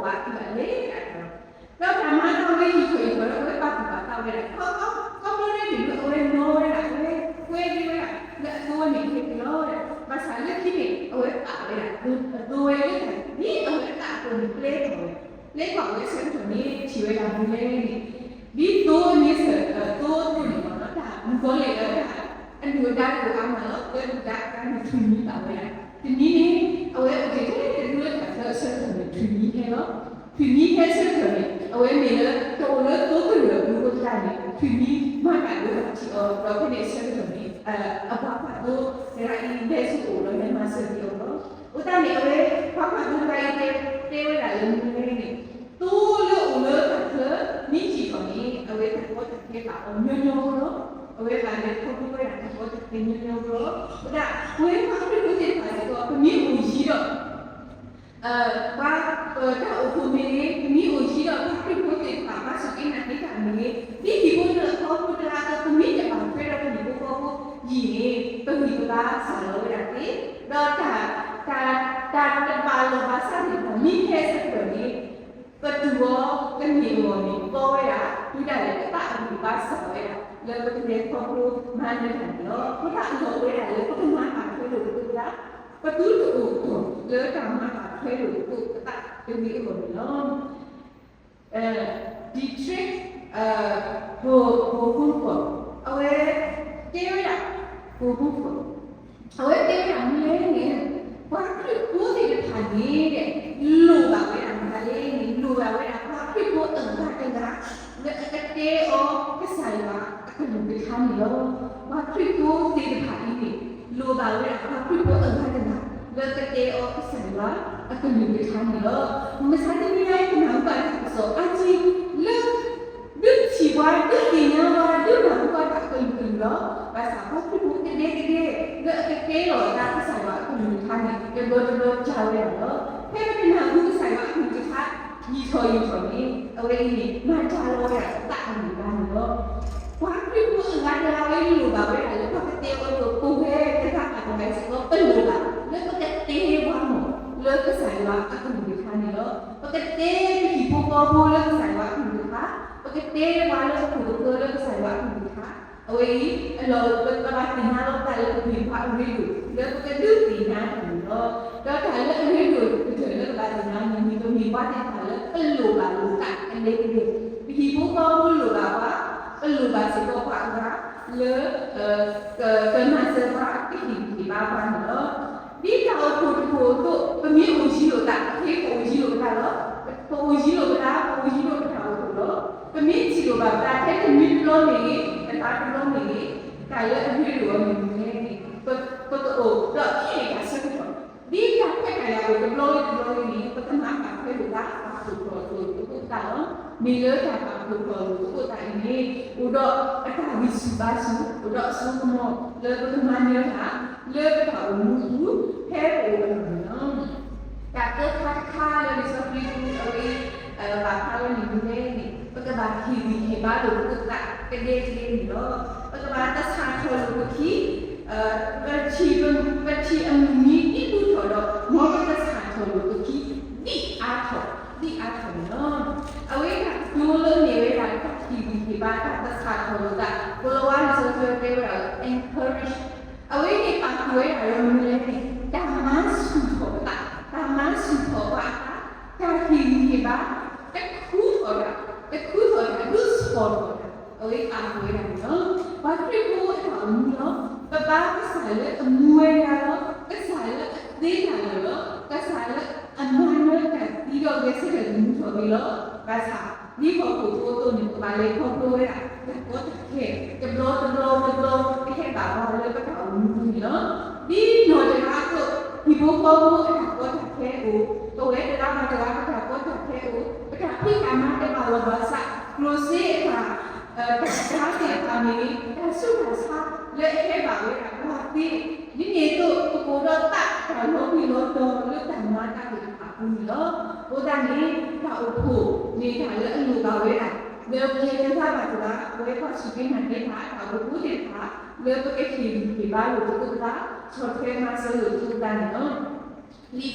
ဒီးတၢ်မၤတၢ်ဝဲယံာ်ထီၣ်ယံာ်ထီၣ်ဒီး အဝဲပာ်သူၣ်ပာ်သးဝဲဒၣ်, ခီဖျိန့ၣ်ဒုးလၢအဝဲနီၣ်ဝဲဒၣ် အဝဲကွဲက့ၤဝဲဒၣ် လၢအသိဝဲန့ၣ်ကဲက့ၤလီၤ. ဘၣ်ဆၣ်လၢခံန့ၣ် အဝဲပာ်ဝဲဒၣ် အသိဝဲလၢတၢ်ဒ်အဝဲအသးအသိးန့ၣ် ပျဲထီၣ်ဝဲ, ပျဲထီၣ်ဝဲအဆၢကတီၢ်န့ၣ် ထံၣ်ဝဲဒၣ်မနုၤလဲၣ်န့ၣ် ဒ်သိန့ၣ်စၢၤ သိအသိးန့ၣ်မ့ၢ်နီၤ တၢ်မုၣ်ကီၤလံၢ်လၢတၢ် အဒုၣ်အဒါတအိၣ်အါမးလီၤ. လၢဒုၣ်ဒါအခါန့ၣ် ထွံၣ်မံဘၣ်ဝဲဒၣ်, တနံၤန့ၣ် အဝဲအိၣ်တ့ၢ်ထဲတဒုလၢတၢ်ချၢအဆၢကတီၢ်န့ၣ် ထွံၣ်မံဟဲလီၤ. ထွံၣ်မံဟဲဆၢကတီၢ်န့ၣ် အဝဲမ့ၢ်လၢတအိၣ်လၢသိကရၢၢ်အပူၤအဃိသတးန့ၣ် ထွံၣ်မံမၤတၢ်ဒိၣ်ထီၣ်ထံအီၤ ဒီးဖဲန့ၣ်အဆၢကတီၢ်န့ၣ် အပှၤကွၢ်သိတဂၤအံၤ လဲၤဆူအအိၣ်ဒီးလဲၤမၤစၢၤက့ၤအီၤလီၤ. အဃိသတးန့ၣ် အဝဲပှၤကွၢ်သိတဂၤအံၤတဲ တဲဝဲဒၣ်လၢမနုၤလဲၣ်န့ၣ် သိလၢအိၣ်လၢတၢ်ချၢ မ့ၢ်ယံာ်ထီၣ်န့ၣ် အဝဲတၢ်ကီတၢ်ခဲဘၣ်အီၤညီညီဖိလီၤ. အဝဲဘၣ်လဲၤခီဖျိဝဲဒၣ်တၢ်ကီတၢ်ခဲညီညီဖိလီၤ. အဃိသတး ပဝဲပှၤခရံာ်ဖိသ့ၣ်တဖၣ်စ့ၢ်ကီး ပမ့ၢ်အိၣ်ယံၤဒီး ပှၤတၢ်အိၣ်ဖှိၣ်မ့ၢ်ဂ့ၤ, ပမ့ၢ်အိၣ်ယံၤဒီးပှၤခရံာ်ဖိသ့ၣ်တဖၣ် ပှၤစူၢ်က့ၤနာ်က့ၤတၢ်မ့ၢ်ဂ့ၤ, ဒ်ဟံၣ်ဖိဃီဖိတဂၤအသိး ပမ့ၢ်တဘၣ်ထွဲဒီးပဟံၣ်ဖိဃီဖိယံၤန့ၣ် ပဂံၢ်ပဘါစှၤလီၤဝဲဒၣ်သ့, ဒီးတၢ် တၢ် တၢ်တဘၣ်လိာ်ဘၣ်စးန့ၣ် မ့ၢ်ဟဲဆၢကတီၢ်န့ၣ် ပတူၢ်ဝဲကန့ၢ်အဂီၢ်န့ၣ် ပီဝဲဒၣ် ဒုးဒၣ်လဲာ် ပသးအဂံၢ်ဘါစှၤဝဲဒၣ် လၢပကလဲၤခီဖျိမၤနၢၤတၢ်န့ၣ်လီၤ. အဃိသတးအလီၢ်အိၣ်ဝဲဒၣ်လၢ ပကမၤဘၣ်ထွဲလိာ်ပသး ပသုတအိၣ်ကတီၢ်လၢတၢ်မၤဘၣ်ထွဲလိာ်သကိးပသးတဂ့ၤအဂီၢ်န့ၣ်လီၤ. Dietrich Bonhoeffer အဝဲတဲဝဲဒၣ် Bonhoeffer အဝဲတဲဝဲဒၣ်မနုၤလဲၣ်န့ၣ် ပှၤခရံာ်ဖိသ့ၣ်တဖၣ်န့ၣ် လိၣ်ဘၣ်ဝဲဒၣ်မနုၤလဲၣ်န့ၣ် လိၣ်ဘၣ်ဝဲဒၣ်ပှၤခရံာ်ဖိအဂၤတဂၤ လၢအကတဲအီၤကစၢ်ယွၤအကလုၢ်ကထါန့ၣ်လီၤ. ပှၤခရံာ်ဖိသ့ၣ်တဖၣ်အံၤန့ၣ် လိၣ်ဘၣ်ဝဲဒၣ်ပှၤခရံာ်ဖိအဂၤတဂၤ လၢကတဲအီၤကစၢ်ယွၤအကလုၢ်ကထါန့ၣ်လီၤ. မုၢ်မဆါတနံၤညါအံၤ ပနၢ်ဟူဘၣ်တၢ်ကစီၣ်အါတံၢ်လၢ ဒုးထံၣ်ပှၤ ဒုးသ့ၣ်ညါပှၤ ဒုးနၢ်ဟူပှၤတၢ်အကလုာ်ကလုာ်လီၤ. ဘၣ်ဆၣ်ပှၤခရံာ်ဖိကဒဲကဒဲ လၢအကတဲလီၤအသးကစၢ်ယွၤအကလုၢ်ကထါန့ၣ် တဘျီတဘျီကၢ်ဝဲဒၣ်လီၤ. ဖဲပတနၢ်ဟူကစၢ်ယွၤအကလုၢ်ကထါ ယံာ်ထီၣ်ယံာ်ထီၣ်န့ၣ် အဝဲအံၤန့ၣ် မၤတၢ်လီၤဝဲဒၣ်ပသးအဂံၢ်အဘါန့ၣ်လီၤ. ပှၤခရံာ်ဖိအဂၤတဂၤဝဲလိၣ်ဘၣ်ဝဲဒၣ်လၢပှၤကတဲအီၤအသိး ပဝဲတဂၤဘၣ်တဂၤစ့ၢ်ကီး ပလိၣ်ဘၣ် လၢပကတဲပှၤမီၢ်လၢကစၢ်ယွၤအကလုၢ်ကထါန့ၣ်လီၤ. ပကတဲပဟံၣ်ဖိဃီဖိလၢကစၢ်ယွၤအကလုၢ်ကထါ, ပကတဲပှၤလၢပခိၣ်ပဃၢၤလၢကစၢ်ယွၤအကလုၢ်ကထါ, အဝဲအံၤ အလီၢ်အိၣ်လၢပဘၣ်သ့ၣ်ညါလီၤပသးလၢပဂံၢ်ပဘါအရ့ဒိၣ် လၢပကဒုးသ့ၣ်ညါတၢ်န့ၣ်လီၤ. ဒီးတၢ်လၢအရ့ဒိၣ်ကတၢၢ်လၢပဘၣ်သ့ၣ်ညါန့ၣ် မ့ၢ်ပမ့ၢ်ပှၤသ့ၣ်တဖၣ်လၢပလိၣ်ဘၣ်လိာ်သးကဒဲကဒဲ, ပဟံၣ်ဖိဃီဖိလိၣ်ဘၣ်ပှၤ, ပလိၣ်ဘၣ်စ့ၢ်ကီးပှၤအဂၤလၢ ကမၤစၢၤပှၤ ကဟ့ၣ်ဂံၢ်ဟ့ၣ်ဘါပှၤန့ၣ်လီၤ. ဒ်တၢ်အိၣ်ဖှိၣ်တဖှိၣ်အသိး ပမ့ၢ်အိၣ်ယံၤလိာ်သး ပဟဲကအိၣ်ယံၤလိာ်ပသးလီၤ. ပအိၣ်ယံၤလိာ်ပသး ပအိၣ်ယံၤလိာ်ပတၢ်အိၣ်ဖှိၣ်လီၤ. ပမ့ၢ်ထံၣ်လိာ်ဘၣ်ပသးထဲတနွံတဘျီမ့ၢ်ဂ့ၤ, တလါတဘျီမ့ၢ်ဂ့ၤ, တၢ်လၢအရ့ဒိၣ်အီၤန့ၣ်မ့ၢ်လဲၣ်န့ၣ် ပကအိၣ်ဒီး ဟ့ၣ်တၢ်ဆၢကတီၢ်, ဒ်တၢ်ခွဲးတၢ်ယာ်အိၣ်တဘျီဝဲတဘျီဝဲန့ၣ် ပကမၤဘၣ်ထွဲလိာ်သး ပာ်ဖှိၣ်ထီၣ်လိာ်သကိးသးလီၤ. မ့ၢ်လၢတၢ်ပာ်ဖှိၣ်ထီၣ်လိာ်သကိးသးအံၤန့ၣ် အိၣ်ဒီးအတၢ်ဂံၢ်ဆူၣ်ဘါဆူၣ်, အိၣ်ဒီးအစိကမီၤလၢပကမၤနၢၤတၢ် လၢပတၢ်အိၣ်မူပူၤ ဖဲပအိၣ်အလီၢ်န့ၣ်လီၤ. တၢ်ကီတၢ်ခဲတခါလၢလံာ်စီဆှံပူၤအဝဲ ဘၣ်ဖျါဝဲန့ၣ်မ့ၢ်လဲၣ်န့ၣ် ပကဘၣ်ဟ့ၣ်ဂံၢ်ဟ့ၣ်ဘါလိာ်သကိးသး ကဒဲကဒဲန့ၣ်လီၤ. ပကဘၣ်သဆၣ်ထီၣ်လိာ်ပခံ ပထံၣ် ပထံၣ်အမုၢ်နံၤဒ်ဘူးထီၣ်ဒီး မ်ပကသဆၣ်ထီၣ်လိာ်ပခံ ဒ်အါထီၣ် ဒ်အါထီၣ်န့ၣ်လီၤ. အဝဲဒၣ်ကတိၤလၢမ့ၢ်ဝဲဒၣ်တၢ်ဟ့ၣ်ဂံၢ်ဟ့ၣ်ဘါ တၢ်သဆၣ်ထီၣ်လိာ်သး ကိၤလၤဝါလံာ်စီဆှံတဲဝဲဒၣ်လၢ encourage အဝဲန့ၣ်ပာ်ဃုာ်ဝဲဒၣ်လၢမနုၤလဲၣ်န့ၣ် တၢ်မၤဆူၣ်ထီၣ်ပသး, တၢ်မၤဆူၣ်ထီၣ်ပှၤအသး, တၢ်ဟ့ၣ်ဂံၢ်ဟ့ၣ်ဘါ တခူထီၣ်တၢ်, တခူထီၣ်တၢ် ဒုးဆီၣ်ထီၣ်တၢ်, အဝဲပာ်ဃုာ်ဝဲဒၣ်န့ၣ်လီၤ. ပှၤခရံာ်ဖိအတၢ်အိၣ်မူလီၤ. ပဘါကစၢ်လၢအမူဝဲဒၣ်လီၤ. ကစၢ်လၢအသ့တၢ်လၢာ်လီၤ. ကစၢ်လၢအမၤနၢၤတၢ်သံဒီးဂဲၤဆၢထၢၣ်သမူထီၣ်က့ၤလီၤ. ဘၣ်ဆၣ် ဒ်ဟီၣ်ခိၣ်ဖိအသိးန့ၣ် ပဘၣ်လဲၤခီဖျိဝဲဒၣ် တၢ်ကီတၢ်ခဲ တဘျီတဘျီတဘျီ ကဟဲဘၣ်ပှၤလၢပတၢ်အိၣ်မူပူၤန့ၣ်လီၤ. ဒ်နီၢ်တဂၤအသိး ဟံၣ်ဖိဃီဖိအတၢ်ကီတၢ်ခဲအိၣ်, ပဝဲတဂၤဘၣ်တဂၤ ပတၢ်ကီတၢ်ခဲအိၣ်, ပတၢ်ဖံးတၢ်မၤတဘၣ်လီၢ်ဘၣ်စး, ကျိၣ်စ့အတၢ် တၢ်ကါသ့ၣ်တဖၣ်မ့ၢ်ဂ့ၤ, တၢ်ဆူးတၢ်ဆါလၢအဟဲဘၣ်ဝဲဒၣ်ပှၤသ့, ဒ်န့ၣ်အသိး ပကအိၣ်ဒီးသးတၢ်လီၤဘှံးလီၤတီၤလၢတၢ်မၤတၢ်သ့ၣ်တဖၣ်အပူၤန့ၣ်လီၤ. အဃိသတးန့ၣ် တၢ်အိၣ်ဖှိၣ်မ့ၢ်တၢ်လၢအလိၣ်ဘၣ်ဝဲဒၣ် လၢပှၤတဂၤဘၣ်တဂၤ ပဝဲပှၤစူၢ်က့ၤနာ်က့ၤတၢ် တၢ်အိၣ်ဖှိၣ်ဖိသ့ၣ်တဖၣ် လၢပကဟ့ၣ်ဂံၢ်ဟ့ၣ်ဘါလိာ်သကိးသး ဆီၣ်ထွဲမၤစၢၤလိာ်သကိးသးန့ၣ်လီၤ. လံာ်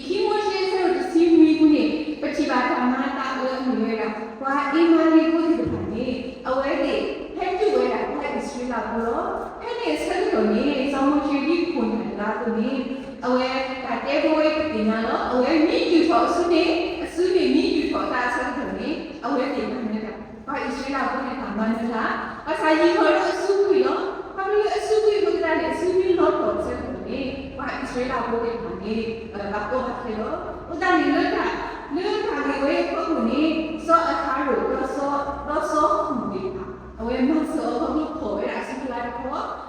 ခံမိၤၡ့အဆၢဒိၣ်တဆံနွံပူၤန့ၣ် ပထံၣ်ဘၣ်တၢ်မၤအသးလၢအမ့ၢ်ဝဲဒၣ် ပှၤအံၤမၤလ့းဖိသ့ၣ်တဖၣ်န့ၣ် အဝဲသ့ၣ်ဟဲတူၢ်ဝဲဒၣ်ပှၤအံၣ်စရ့လးဖိလီၤ. ဖဲန့ၣ်အဆၢကတီၢ်န့ၣ် စီၤမိၤၡ့ဒ်ခိၣ်နၢ်တဂၤအသိးန့ၣ် အဝဲတၢ်တဲဖိဝဲပသ့ၣ်ညါလီၤ. အဝဲမ့ၢ်ယူာ်ထီၣ်အစုန့ၣ် အစုန့ၣ်မ့ၢ်ယူာ်ထီၣ်အသးအဆၢကတီၢ်န့ၣ် အဝဲသ့ၣ်မၤနၢၤတၢ် ပှၤအံၣ်စရ့လးဖိသ့ၣ်တဖၣ်မၤနၢၤတၢ် ဘၣ်ဆၣ်ယံာ်ထီၣ်လၢအစုကွံာ်လီၤ. ခီဖျိလၢအစုကွံာ်အဃိသတးန့ၣ် အစုမ့ၢ်လီၤထီၣ်အဆၢကတီၢ်န့ၣ် ပှၤအံၣ်စရ့လးဖိသ့ၣ်တဖၣ်န့ၣ် ဘၣ်ကီဘၣ်ခဲလီၤ. အဃိသတးန့ၣ်လၢတၢ် လၢတၢ်ဂ့ၢ်ဝဲအဖီခိၣ်န့ၣ် စီၤအၤဟရိၣ် ဒီးစီၤ ဒီးစီၤဟူၣ်သ့ၣ်တဖၣ် အဝဲမၤစၢၤအီၤခီဖျိဖီၣ်ဝဲဒၣ်အစုတဂ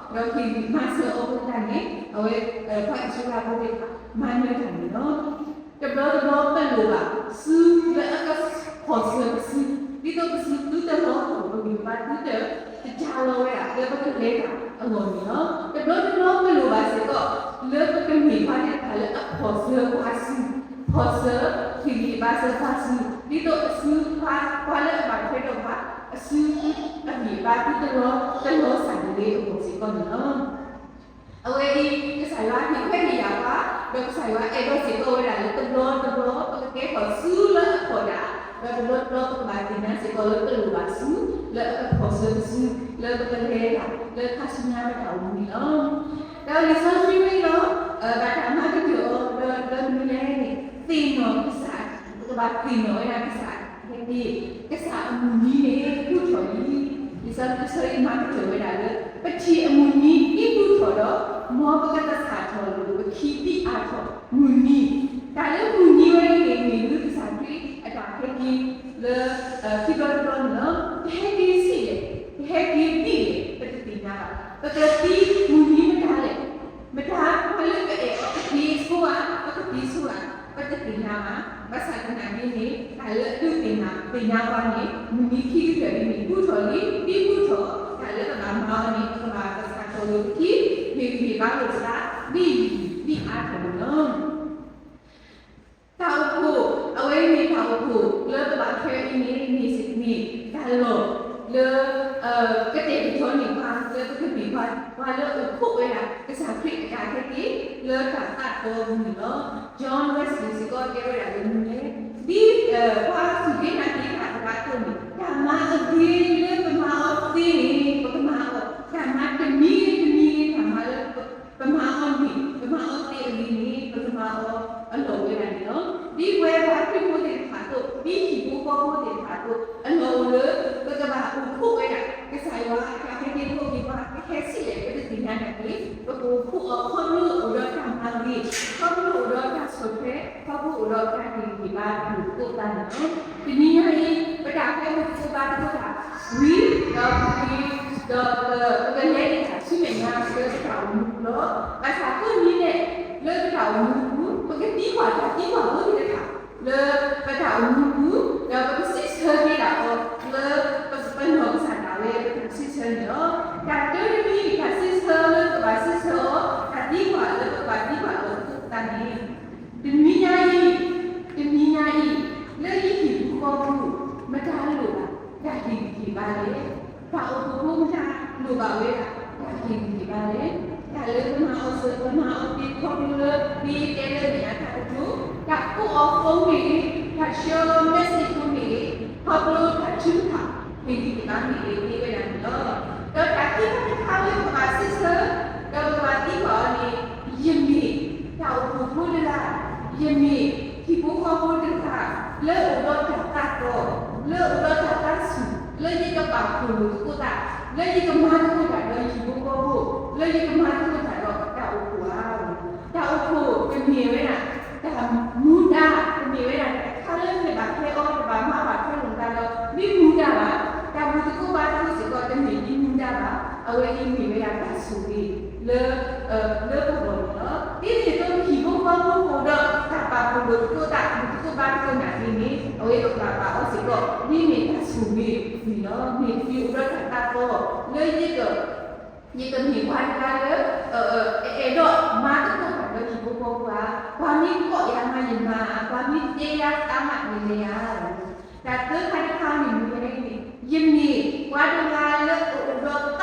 ၤတခီ ဒီးဟ့ၣ်ဂံၢ်မၤစၢၤအီၤအဃိသတးန့ၣ် အဝဲ ပှၤအံၣ်စရ့လးဖိသ့ၣ်တဖၣ် မၤနၢၤတၢ်န့ၣ်လီၤ. တဘျီတဘျီပလိၣ်ဘၣ်စုလၢအကဖီၣ်စၢၤပစု, ဒ်သိးပစုသုတလီၤထီၣ် ပဂံၢ်ပဘါသုတ တကၤလီၤဝဲဒၣ်လၢပကလဲၤတၢ်အဂီၢ်န့ၣ်လီၤ. တဘျီတဘျီပလိၣ်ဘၣ်စ့ၢ်ကီး လၢပကမ့ၢ်ပှၤသ့ၣ်တဖၣ်လၢအဖီၣ်စၢၤပှၤစု, ဖီၣ်စၢၤ ဟ့ၣ်ဂံၢ်ဟ့ၣ်ဘါစၢၤပှၤစု, ဒ်သိးအစုပှၤ ပှၤလၢအဘၣ်ထွဲဒီးပှၤ အစုအဂံၢ်အဘါသုတလီၤ တလီၤစၢ်တဂ့ၤအဂီၢ်စ့ၢ်ကီးန့ၣ်လီၤ. အဝဲအံၤ ကစၢ်ယွၤဟ့ၣ်ခွဲးဟ့ၣ်ယာ်ပှၤ, ဒီးကစၢ်ယွၤအဲၣ်ဒိးစ့ၢ်ကီးဝဲဒၣ်လၢတဘျီတဘျီ ပကကဲထီၣ်စုလၢအဖီၣ်တၢ်, ဒီးတဘျီတဘျီပကဘၣ်သ့ၣ်ညါစ့ၢ်ကီးလၢပလိၣ်ဘၣ်စု လၢအကဖီၣ်စၢၤပစု လၢပကလဲၤတၢ် လၢခါဆူညါပတၢ်အိၣ်မူန့ၣ်လီၤ. ဒီးလံာ်စီဆှံဝဲအံၤလီၤ ဘၣ်တၢ်မၤကတၢၢ်အီၤ ဒီးလၢမနုၤလဲၣ်န့ၣ် သ့ၣ်နီၣ်ကစၢ်, ပကဘၣ်သ့ၣ်နီၣ်ဝဲဒၣ်ကစၢ် ဟဲက့ၤ ကစၢ်အမုၢ်နံၤန့ၣ် ဘူးထီၣ်လံ. လံာ်စီဆှံအံၤမၤကတၢၢ်ဝဲဒၣ်လၢ ပထံၣ်အမုၢ်နံၤဒ်ဘူးထီၣ်ဒီး မ်ပကသဆၣ်ထီၣ်လိာ်ပခံဒ်အါထီၣ်မုၢ်နံၤ, တၢ်လၢမုၢ်နံၤဝဲအံၤန့ၣ် မ့ၢ်လၢကစၢ်ခရံာ်အတၢ်ဟဲက့ၤလၢ ခံဘျီတဘျီန့ၣ်လီၤ. ကဟဲက့ၤဆံးလဲၣ်, ကဟဲက့ၤဒ်လဲၣ် ပတသ့ၣ်ညါဘၣ်. ပကသံမုၢ်နံၤမတၤလဲၣ် မတၤပှၤလၢပအဲၣ်အီၤကသ့ဆိဧါ, ပကသ့ဆိဧါ, ပတသ့ၣ်ညါဘၣ်. ဘၣ်ဆၣ်သနာ်က့န့ၣ် တၢ်လၢအဒုးသ့ၣ်ညါပသ့ၣ်ညါပှၤန့ၣ် မုၢ်နံၤခံကတၢၢ်အံၤန့ၣ် ဘူးထီၣ်လံ, ဒ်ဘူးထီၣ် တၢ်လၢပဘၣ်မၤအီၤန့ၣ် ပကဘၣ်သဆၣ်ထီၣ်လိာ်ပခံ, ဟ့ၣ်ဂံၢ်ဟ့ၣ်ဘါလိာ်သး ဒ်ယံာ်ဒ်အါထီၣ်န့ၣ်လီၤ. တၢ်အိၣ်ဖှိၣ် အဝဲမ့ၢ်တၢ်အိၣ်ဖှိၣ်လၢပဘၣ်ထွဲအံၤန့ၣ် မ့ၢ်စ့ၢ်ကီးတၢ်လီၢ်လၢ ကတဲာ်ကတီၤန့ၢ်ပှၤ လၢပကမ့ၢ်ပှၤ ပှၤလၢအအိၣ်ဖှိၣ်ဝဲဒၣ် ကစၢ်ခရံာ်အတၢ်ဟဲက့ၤ လၢတၢ်သးတီအပူၤန့ၣ်လီၤ. John Wesley စ့ၢ်ကီးတဲဝဲဒၣ်လၢမနုၤလဲၣ်, ဒ် ပှၤစူၢ်က့ၤနာ်က့ၤတၢ်တဂၤအသိးန့ၣ် တၢ်မၤအဂ့ၤလၢပမၤအီၤသ့န့ၣ် ပကမၤအီၤ, တၢ်မၤတမံၤဂ့ၤတမံၤဂ့ၤ တၢ်မၤလၢ ပမၤအီၤန့ၣ် ပမၤအီၤသ့အဂ့ၤန့ၣ် ပကမၤအီၤ အိၣ်ဖှိၣ်ဝဲဒၣ် ကစၢ်ယွၤအတၢ်ဟဲက့ၤဖီၣ်က့ၤပှၤ ကဟဲဆံးလဲၣ် ပတသ့ၣ်ညါတၢ်န့ၣ် ပကအိၣ်ဖှိၣ်အီၤ ခီဖျိအိၣ်ဒီးတၢ်မၤဂ့ၤ, ခီဖျိအိၣ်ဒီးတၢ်ဆီၣ်ထွဲ, ခီဖျိအိၣ်ဒီးတၢ်ဟ့ၣ်ဂံၢ်ဟ့ၣ်ဘါ ဒိၣ်ဒိၣ်သၣ်သၣ်န့ၣ်လီၤ. တနံၤညါအံၤ ပတၢ်ဟဲမုၢ်သကိးဘါသကိးတၢ် ဝံၤဒီးပက့ၤ ဒီးပကလဲၤတၢ်ဆူမဲာ်ညါ လၢပတၢ်အိၣ်မူပူၤလီၤ. ဘၣ်ဆၣ်ကိးနံၤဒဲး လၢပတၢ်အိၣ်မူပူၤ ပကသံကွၢ်တၢ်သံကွၢ်ဖိသ့ၣ်တဖၣ် လၢပတၢ်အိၣ်မူပူၤ ဒီးပကစံးဆၢက့ၤဒၣ်အီၤ လၢပနီၢ်ကစၢ်ဒၣ်ဝဲ ပတၢ်စံးဆၢန့ၣ်လီၤ. တၢ်တမံၤမံၤ တၢ်စံးဆၢလၢပကဘၣ်စံးဆၢအီၤ တၢ်သံကွၢ်လၢပကဘၣ်သံကွၢ်အီၤသကိးသးန့ၣ် တနံၤညါအံၤ, တနံၤညါအံၤ လၢယဟံၣ်ပူၤဃီပူၤ မတၤလိၣ်ဘၣ် တၢ်ဟ့ၣ်ဂံၢ်ဟ့ၣ်ဘါလဲၣ်. ပှၤအိၣ်ဖှိၣ်ဖိမတၤလိၣ်ဘၣ်ဝဲဒၣ် တၢ်ဟ့ၣ်ဂံၢ်ဟ့ၣ်ဘါလဲၣ်. တၢ်လၢပမၤအီၤစၢၤ ပမၤအီၤသ့ ခီဖျိလၢ ဒ်ယတဲလၢန့ၣ်အတၢ်ကတိၤ, တၢ်ကိးအီၤဖိမ့ၢ်ဂ့ၤ, တၢ်ဆှၢအီၤ message ဖိမ့ၢ်ဂ့ၤ, ခီဖျိတၢ်ထုကဖၣ် ဟ့ၣ်ဂံၢ်ဟ့ၣ်ဘါမ့ၢ်ဂ့ၤ သ့ဝဲဒၣ်န့ၣ်လီၤ. ဒီးတၢ်ခံခါတခါလၢပကဘၣ်စံးဆၢ ဒီးပကဘၣ်သံကွၢ်အီၤန့ၣ် ယမ့ၢ်တၢ်အိၣ်ဖှိၣ်ဖိတဂၤ, ယမ့ၢ်ဟံၣ်ဖိဃီဖိတဂၤ လၢအိၣ်ဒီးတၢ်သးတီ, လၢအိၣ်ဒီးတၢ်သးဆူၣ်, လၢယကပာ်ဖှိၣ်လိာ်သကိးသး, လၢယကမၤသကိးတၢ်ဒီးဟံၣ်ဖိဃီဖိ, လၢယကမၤသကိးတၢ်ဒီးတၢ်အိၣ်ဖှိၣ်ဧါ. တၢ်အိၣ်ဖှိၣ်ကမ့ၢ်ဝဲဒၣ် တၢ်မူဒါ ကမ့ၢ်ဝဲဒၣ်တၢ်တခါလၢနဘၣ်ဟဲအီၤ နဘၣ်မၤဘၣ်ထွဲလိာ်သးဒီး မ့ၢ်မူဒါဘၣ်, တၢ်ဘူၣ်သကိးဘါသကိးစ့ၢ်ကီး တမ့ၢ်ဒ်မူဒါဘၣ်, အဝဲအံၤမ့ၢ်ဝဲဒၣ်တၢ်ဆိၣ်ဂ့ၤ လၢ လၢပဂီၢ်န့ၣ်လီၤ. ဒ်န့ၣ်အသိး ပဟံၣ်ဖိဃီဖိအိၣ်ဒီး တၢ်ပာ်ဖှိၣ်လိာ်သကိးသး ဘူၣ်သကိးဘါသကိးနာ်က့န့ၣ် အဝဲပကဘၣ်ပာ်အီၤစ့ၢ်ကီး ဒ်န့ၣ်တၢ်ဆိၣ်ဂ့ၤန့ၣ်လီၤ. မ့ၢ်ပအိၣ်ဒီးတၢ်သးတီ လၢယက ယကမ့ၢ်ပှၤတဂၤလၢ အဲၣ်ဒိးမၤသကိးတၢ်ဒီးဟံၣ်ဖိဃီဖိဧါ, ပှၤမ့ၢ်ကိးယၤမးယမၤဧါ, ပှၤမ့ၢ်တဲယၤသးမးယတဲဧါ. တၢ်သၢခါတခါန့ၣ်မ့ၢ်ဝဲန့ၣ် ယမ့ၢ်ပှၤတဂၤလၢအအိၣ်ဒီးသးလၢ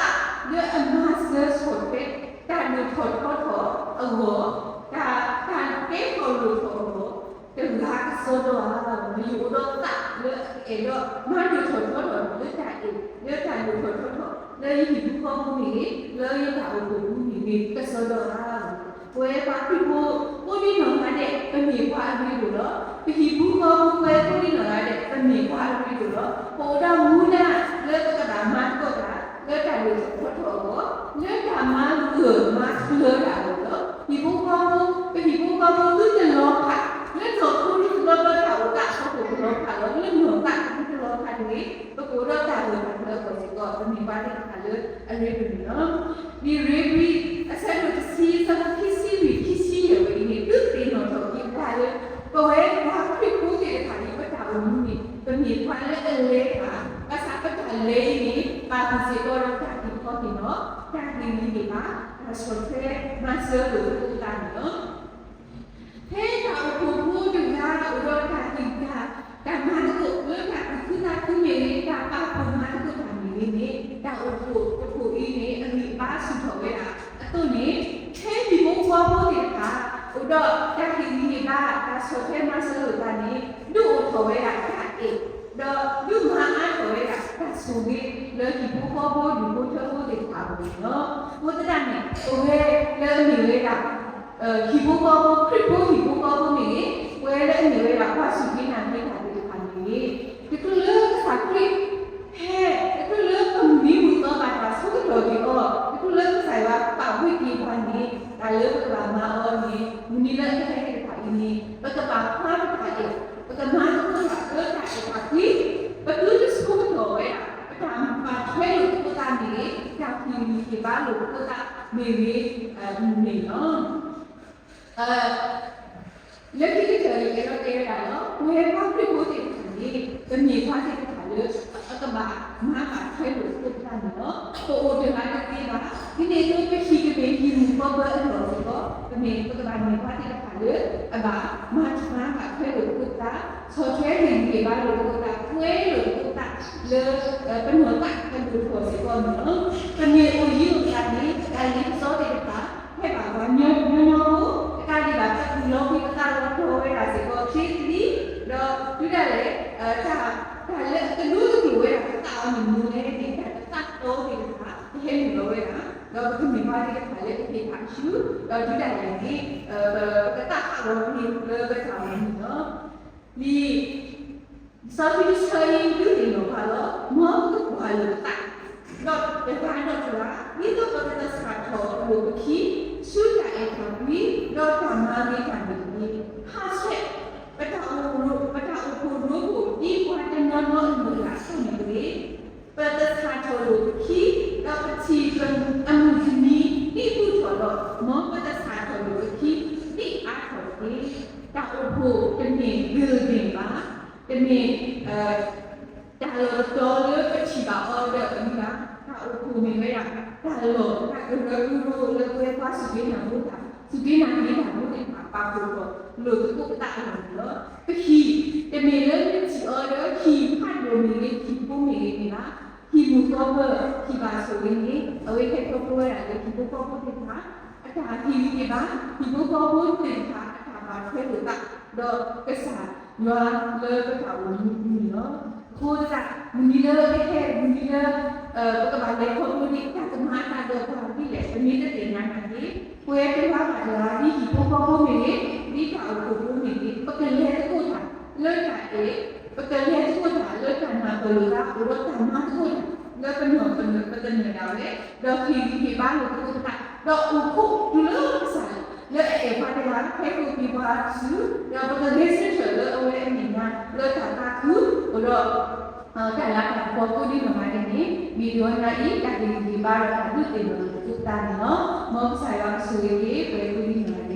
အမၤစၢၤဆီၣ်ထွဲ တၢ်ဒိၣ်ထီၣ်ထီထီၣ်အဂီၢ်, တၢ် တၢ်ကဲထီၣ်လိၣ်ထီၣ်အဂီၢ် တဂၤကစီဒီဧါ. ယအိၣ်ဒီးသးလၢအဲၣ်ဒိးမၤဒိၣ်ထီၣ်ထီထီၣ်လၢတၢ်အဲၣ် လၢတၢ်ဒိၣ်ထီၣ်ထီထီၣ် လၢယဟံၣ်ဖိဃီဖိမ့ၢ်ဂ့ၤ, လၢယတၢ်အိၣ်ဖှိၣ်ပူၤမ့ၢ်ဂ့ၤ ကစီဒီဧါ. ပဝဲပှၤခရံာ်ဖိ ကိးဒံနီၢ်ဂၤဒဲး ပမ့ၢ်ပှၤအရ့ဒိၣ်လီၤ. ပဟံၣ်ဖိဃီဖိ ပဝဲကိးဒံနီၢ်ဂၤဒဲး ပမ့ၢ်ပှၤအရ့ဒိၣ်လီၤ. ပအိၣ်ဒီးမူဒါလၢပကဘၣ်မၤသကိးတၢ် လၢတၢ်ဒိၣ်ထီၣ်ထီထီၣ်အဂီၢ်, လၢတၢ်မၤဂၢၢ်မၤကျၢၤတၢ်အဂီၢ်လီၤ. ဟံၣ်ဖိဃီဖိ ပဟံၣ်ဖိဃီဖိသုတလီၤဖး လၢနီၢ်ခိတဘျီဘျီတၢ်အိၣ်သးအဖီခိၣ်တလီၤဖးလီၤ. လၢနီၢ်သးတပူၤတလီၤဖးတဂ့ၤ, ပကအိၣ်ဒီးတၢ်ဂၢၢ်တၢ်ကျၢၤအဂီၢ်စ့ၢ်ကီး ပမ့ၢ်ပှၤသ့ၣ်တဖၣ်လၢအရ့ဒိၣ်န့ၣ်လီၤ. လံာ်ဧ့ၤဘြံၤ အဆၢဒိၣ်တဆံ အဆၢဖိခံဆံလွံၢ် ခံဆံယဲၢ်ဝဲအံၤန့ၣ် သုသ့ၣ်နီၣ်ထီၣ်က့ၤပှၤလၢ ပဝဲပှၤခရံာ်ဖိသ့ၣ်တဖၣ်အံၤ ပတၢ်အိၣ်မူန့ၣ် ပမ့ၢ်ပှၤလၢအလဲၤတၢ်, ဘၣ်ဆၣ်ပတၢ်လဲၤအံၤန့ၣ် ပာ်ဃုာ်စ့ၢ်ကီးဒီးတၢ်ဟ့ၣ်ခီဟ့ၣ်နီၤ, တၢ်ဟ့ၣ်ဂံၢ်ဟ့ၣ်ဘါ, တၢ်ဆီၣ်ထွဲမၤစၢၤလိာ်သကိးသးန့ၣ်လီၤ. ဖဲတၢ်အိၣ်ဖှိၣ်ဖိတဂၤအိၣ်ဒီးတၢ်ဟ့ၣ်တၢ်, တၢ်မၤသကိးလၢတၢ်သူၣ်ခုသးခုမ့ၢ်ဂ့ၤ, တၢ်ပာ်ဖှိၣ်မၤသကိးတၢ်မ့ၢ်ဂ့ၤန့ၣ် တၢ်အိၣ်ဖှိၣ်တဖှိၣ်အံၤန့ၣ် အဂံၢ်အဘါဆူၣ်ထီၣ်ဝဲဒၣ်အသိးန့ၣ်, ဖဲဟံၣ်ဖိဃီဖိသ့ၣ်တဖၣ် အိၣ်ဒီးတၢ်ဟ့ၣ်ဂံၢ်ဟ့ၣ်ဘါ, တၢ်ဆီၣ်ထွဲမၤစၢၤလိာ်သးန့ၣ် ဒုးအိၣ်ထီၣ်ဝဲဒၣ်တၢ်အဲၣ်, ဒီးဒုးမၤအါထီၣ်ဝဲဒၣ်တၢ်ဆိၣ်ဂ့ၤ လၢဟံၣ်ဖိဃီဖိဒူၣ်ဖိထၢဖိသ့ၣ်တဖၣ်အဂီၢ်န့ၣ်လီၤ. အဃိသတးန့ၣ် ပဝဲလၢအမ့ၢ်ဝဲဒၣ် ဟံၣ်ဖိဃီဖိ ခရံာ်ဖိဟံၣ်ဖိဃီဖိမ့ၢ်ဂ့ၤ, ပဝဲလၢအမ့ၢ်ဝဲဒၣ်ပှၤစူၢ်က့ၤနာ်က့ၤတၢ်သ့ၣ်တဖၣ်မ့ၢ်ဂ့ၤ, တချုးလၢကစၢ်ခရံာ် ဟဲ, တချုးလၢပမံၤမုာ်သီဘၣ်တၢ်ဆၢကတီၢ်က့ၤအီၤ, တချုးလၢကစၢ်ယွၤပာ်ဝံၤက့ၤပှၤန့ၣ် တၢ်လၢပကဘၣ်မၤအီၤန့ၣ် မုၢ်နံၤလၢအကဟဲသ့ၣ်တဖၣ်အံၤန့ၣ် ပကဘၣ်ဖျါပတၢ်အဲၣ်, ပကမၤသကိးတၢ်လၢတၢ်အဲၣ်တၢ်ကွံ, ပသုတဆၢကတီၢ်ဝဲဒၣ် ပတၢ်မၤထွဲလိာ်သကိးသးမ့ၢ်ဂ့ၤ, တၢ်ဟ့ၣ်ဂံၢ်ဟ့ၣ်ဘါလိာ်သကိးသးမ့ၢ်ဂ့ၤန့ၣ်လီၤ. လၢခံကတၢၢ်န့ၣ် အဲၣ်ဒိးတဲဝဲဒၣ်လီၤ, ပဝဲပှၤခရံာ်ဖိသ့ၣ်တဖၣ်န့ၣ် ပမ့ၢ်ပှၤသ့ၣ်တဖၣ်လၢ အကဘၣ်မၤဘၣ်ထွဲလိာ်သကိးပသးန့ၣ်လီၤ. ပအိၣ်တဂၤတသ့ဘၣ်, ဒ်န့ၣ်အသိး ပဟံၣ်ကမ့ၢ်ဟံၣ်မုၢ်ဃီပၢအလီၢ်စ့ၢ်ကီး ပမ့ၢ် ပကဘၣ်မ့ၢ်ပှၤသ့ၣ်တဖၣ်လၢ အဘၣ်မၤထွဲလိာ်သကိးပသး, ဆီၣ်ထွဲဟ့ၣ်ဂံၢ်ဟ့ၣ်ဘါလိာ်သကိးပသး, ကွဲလိာ်သကိးပသးလၢ ပနီၢ်သးကဒိၣ်ထီၣ်စ့ၢ်ကီးန့ၣ်လီၤ. ပမ့ၢ်အိၣ်ယံၤအိၣ်သးန့ၣ် တၢ်လ့ပစီသ့ၣ်တဖၣ် ဟဲဘၣ်ပှၤညီညီဖိ, တကးဒံးဘၣ် ပသူၣ်လီၤဘှံးပသးလီၤတီၤဝဲဒၣ်စ့ၢ်ကီး ချ့သလံ, ဒီးတုၤဒၣ်လဲာ် တၢ် တၢ်လၢအကဒိတကျိာ်ဝဲဒၣ်ပသးအီၤန့ၣ်မနုၤလဲၣ်န့ၣ် တၢ်တသးတီသ့ၣ်တဖၣ် ကဟဲနုာ်လီၤဝဲဒၣ်, ဒီးပကမ့ၢ်ပှၤသ့ၣ်တဖၣ်လၢအဟ့ၣ်တၢ်ဆူ, ဒီးတုၤဒၣ်လဲာ်န့ၣ် ပကသးဟးဂီၤပှၤလၢပတၢ်အိၣ်မူန့ၣ်လီၤ. လံာ် စီၤပ့းတရူးအံၤ ဒုးသ့ၣ်နီၣ်ပှၤလီၤ, မ်ပကကွၢ်လၢ တဂၤဒီးတဂၤ ဒ်သိးပကသဆၣ်ထီၣ်လိာ်ပခံ ဆူတၢ်အဲၣ်တၢ်ကွံ ဒီးတၢ်မၤဂ့ၤတၢ်မ့ၢ်တဂ့ၤ, ဟးဆှဲး ပတၢ်အိၣ် ပတၢ်အိၣ်ဖှိၣ်ရိဖှိၣ် ဒ်ပှၤတနီၤနီၤအမုၢ်လၢ်အသိးန့ၣ်တဂ့ၤ, ပသဆၣ်ထီၣ်လိာ်ပခံ ဒီးပထံၣ်အမုၢ်တနံၤ ဒ်ဘူၣ်ထီၣ်ဒီး မ်ပသဆၣ်ထီၣ်လိာ်ပခံ ဒ်အါထီၣ်တက့ၢ်. တၢ်အိၣ်ဖှိၣ်တမ့ၢ် building ဘၣ်, တမ့ၢ် တၢ်လီၢ်တတီၤလၢပထံၣ်ဘၣ်အီၤဒီးအမံၤဘၣ်. တၢ်အိၣ်ဖှိၣ်မ့ၢ်ဝဲဒၣ် တၢ်လီၢ်တၢ်ကရၢကရိလၢပဝဲပှၤစူၢ်က့ၤနာ်က့ၤတၢ် စူၢ်က့ၤနာ်က့ၤတၢ်ဖိသ့ၣ်တဖၣ် ပာ်ဖှိၣ်ထီၣ်လိာ်သကိးပသးအဂီၢ်န့ၣ်လီၤ. ပဟံၣ် တမ့ၢ်လၢပထံၣ်အီၤလၢဟံၣ်ဖးဒိၣ်မ့ၢ်ဂ့ၤ ဟံၣ်ဖိမ့ၢ်ဂ့ၤန့ၣ်ဘၣ်. ဟံၣ်မုၢ်ဃီပၢၤ ဟံၣ်ဘၣ်ဆိၣ်ဂ့ၤန့ၣ် အဝဲဟဲခီဖျိဝဲဒၣ်လၢဟံၣ်ဖိဃီဖိသ့ၣ်တဖၣ် အတၢ်ဟ့ၣ်ဂံၢ်ဟ့ၣ်ဘါ, ဟံၣ်ဖိဃီဖိသ့ၣ်တဖၣ်အတၢ်ဘၣ်ထွဲလိာ်သး ဒီးကစၢ်ယွၤလၢပတၢ်အိၣ်မူအပူၤန့ၣ်လီၤ. အဃိသတး မုၢ်နံၤလၢပဟဲ မုၢ်နံၤလၢ ပကဘၣ်လဲၤခီဖျိဒ်တၢ်ကမၤအသးဒီးပှၤဒ်လဲၣ် ပမ့ၢ်တသ့ၣ်ညါနာ်က့ၤ ပဝဲတဂၤဘၣ်တဂၤ ဒ်ဟံၣ်ဖိဃီဖိမ့ၢ်ဂ့ၤ, ဒ်တၢ်အိၣ်ဖှိၣ်ဖိမ့ၢ်ဂ့ၤ ပကလဲၤသကိးတၢ်လၢတၢ်အဲၣ်, ပကလဲၤသကိးတၢ်လၢတၢ်နၢ်ပၢၢ်လိာ်သး အိၣ်ဒီးတၢ်မၤသကိးတၢ် လၢပနီၢ်ပသနၢၣ်ဒၣ်ဝဲ, ဒီးဟ့ၣ်ဂံၢ်ဟ့ၣ်ဘါလိာ်သကိးပသး ဒီးအိၣ်ဖှိၣ်တုၤလၢကစၢ် လၢအအဲၣ်ပှၤတဂၤ ဟဲခီဖျိပှၤစု ဒီးပကဂဲၤဆၢထၢၣ်လၢအဝဲအမဲာ်ညါ လၢတၢ်သးခု အိၣ်ဒီး တၢ်လၤတၢ်ကပီၤကိးဒံနီၢ်ဂၤဒဲးန့ၣ် မ့ၢ်ဒိးနၤအံၤ တၢ်ဟ့ၣ်ဂံၢ်ဟ့ၣ်ဘါဒီးတၢ်ဒုးသ့ၣ်နီၣ်လိာ်သကိးပသးန့ၣ်လီၤ. မ်ကစၢ်ယွၤကဆိၣ်ဂ့ၤက့ၤ ပဝဲကိးဒံနီၢ်ဂၤဒဲး.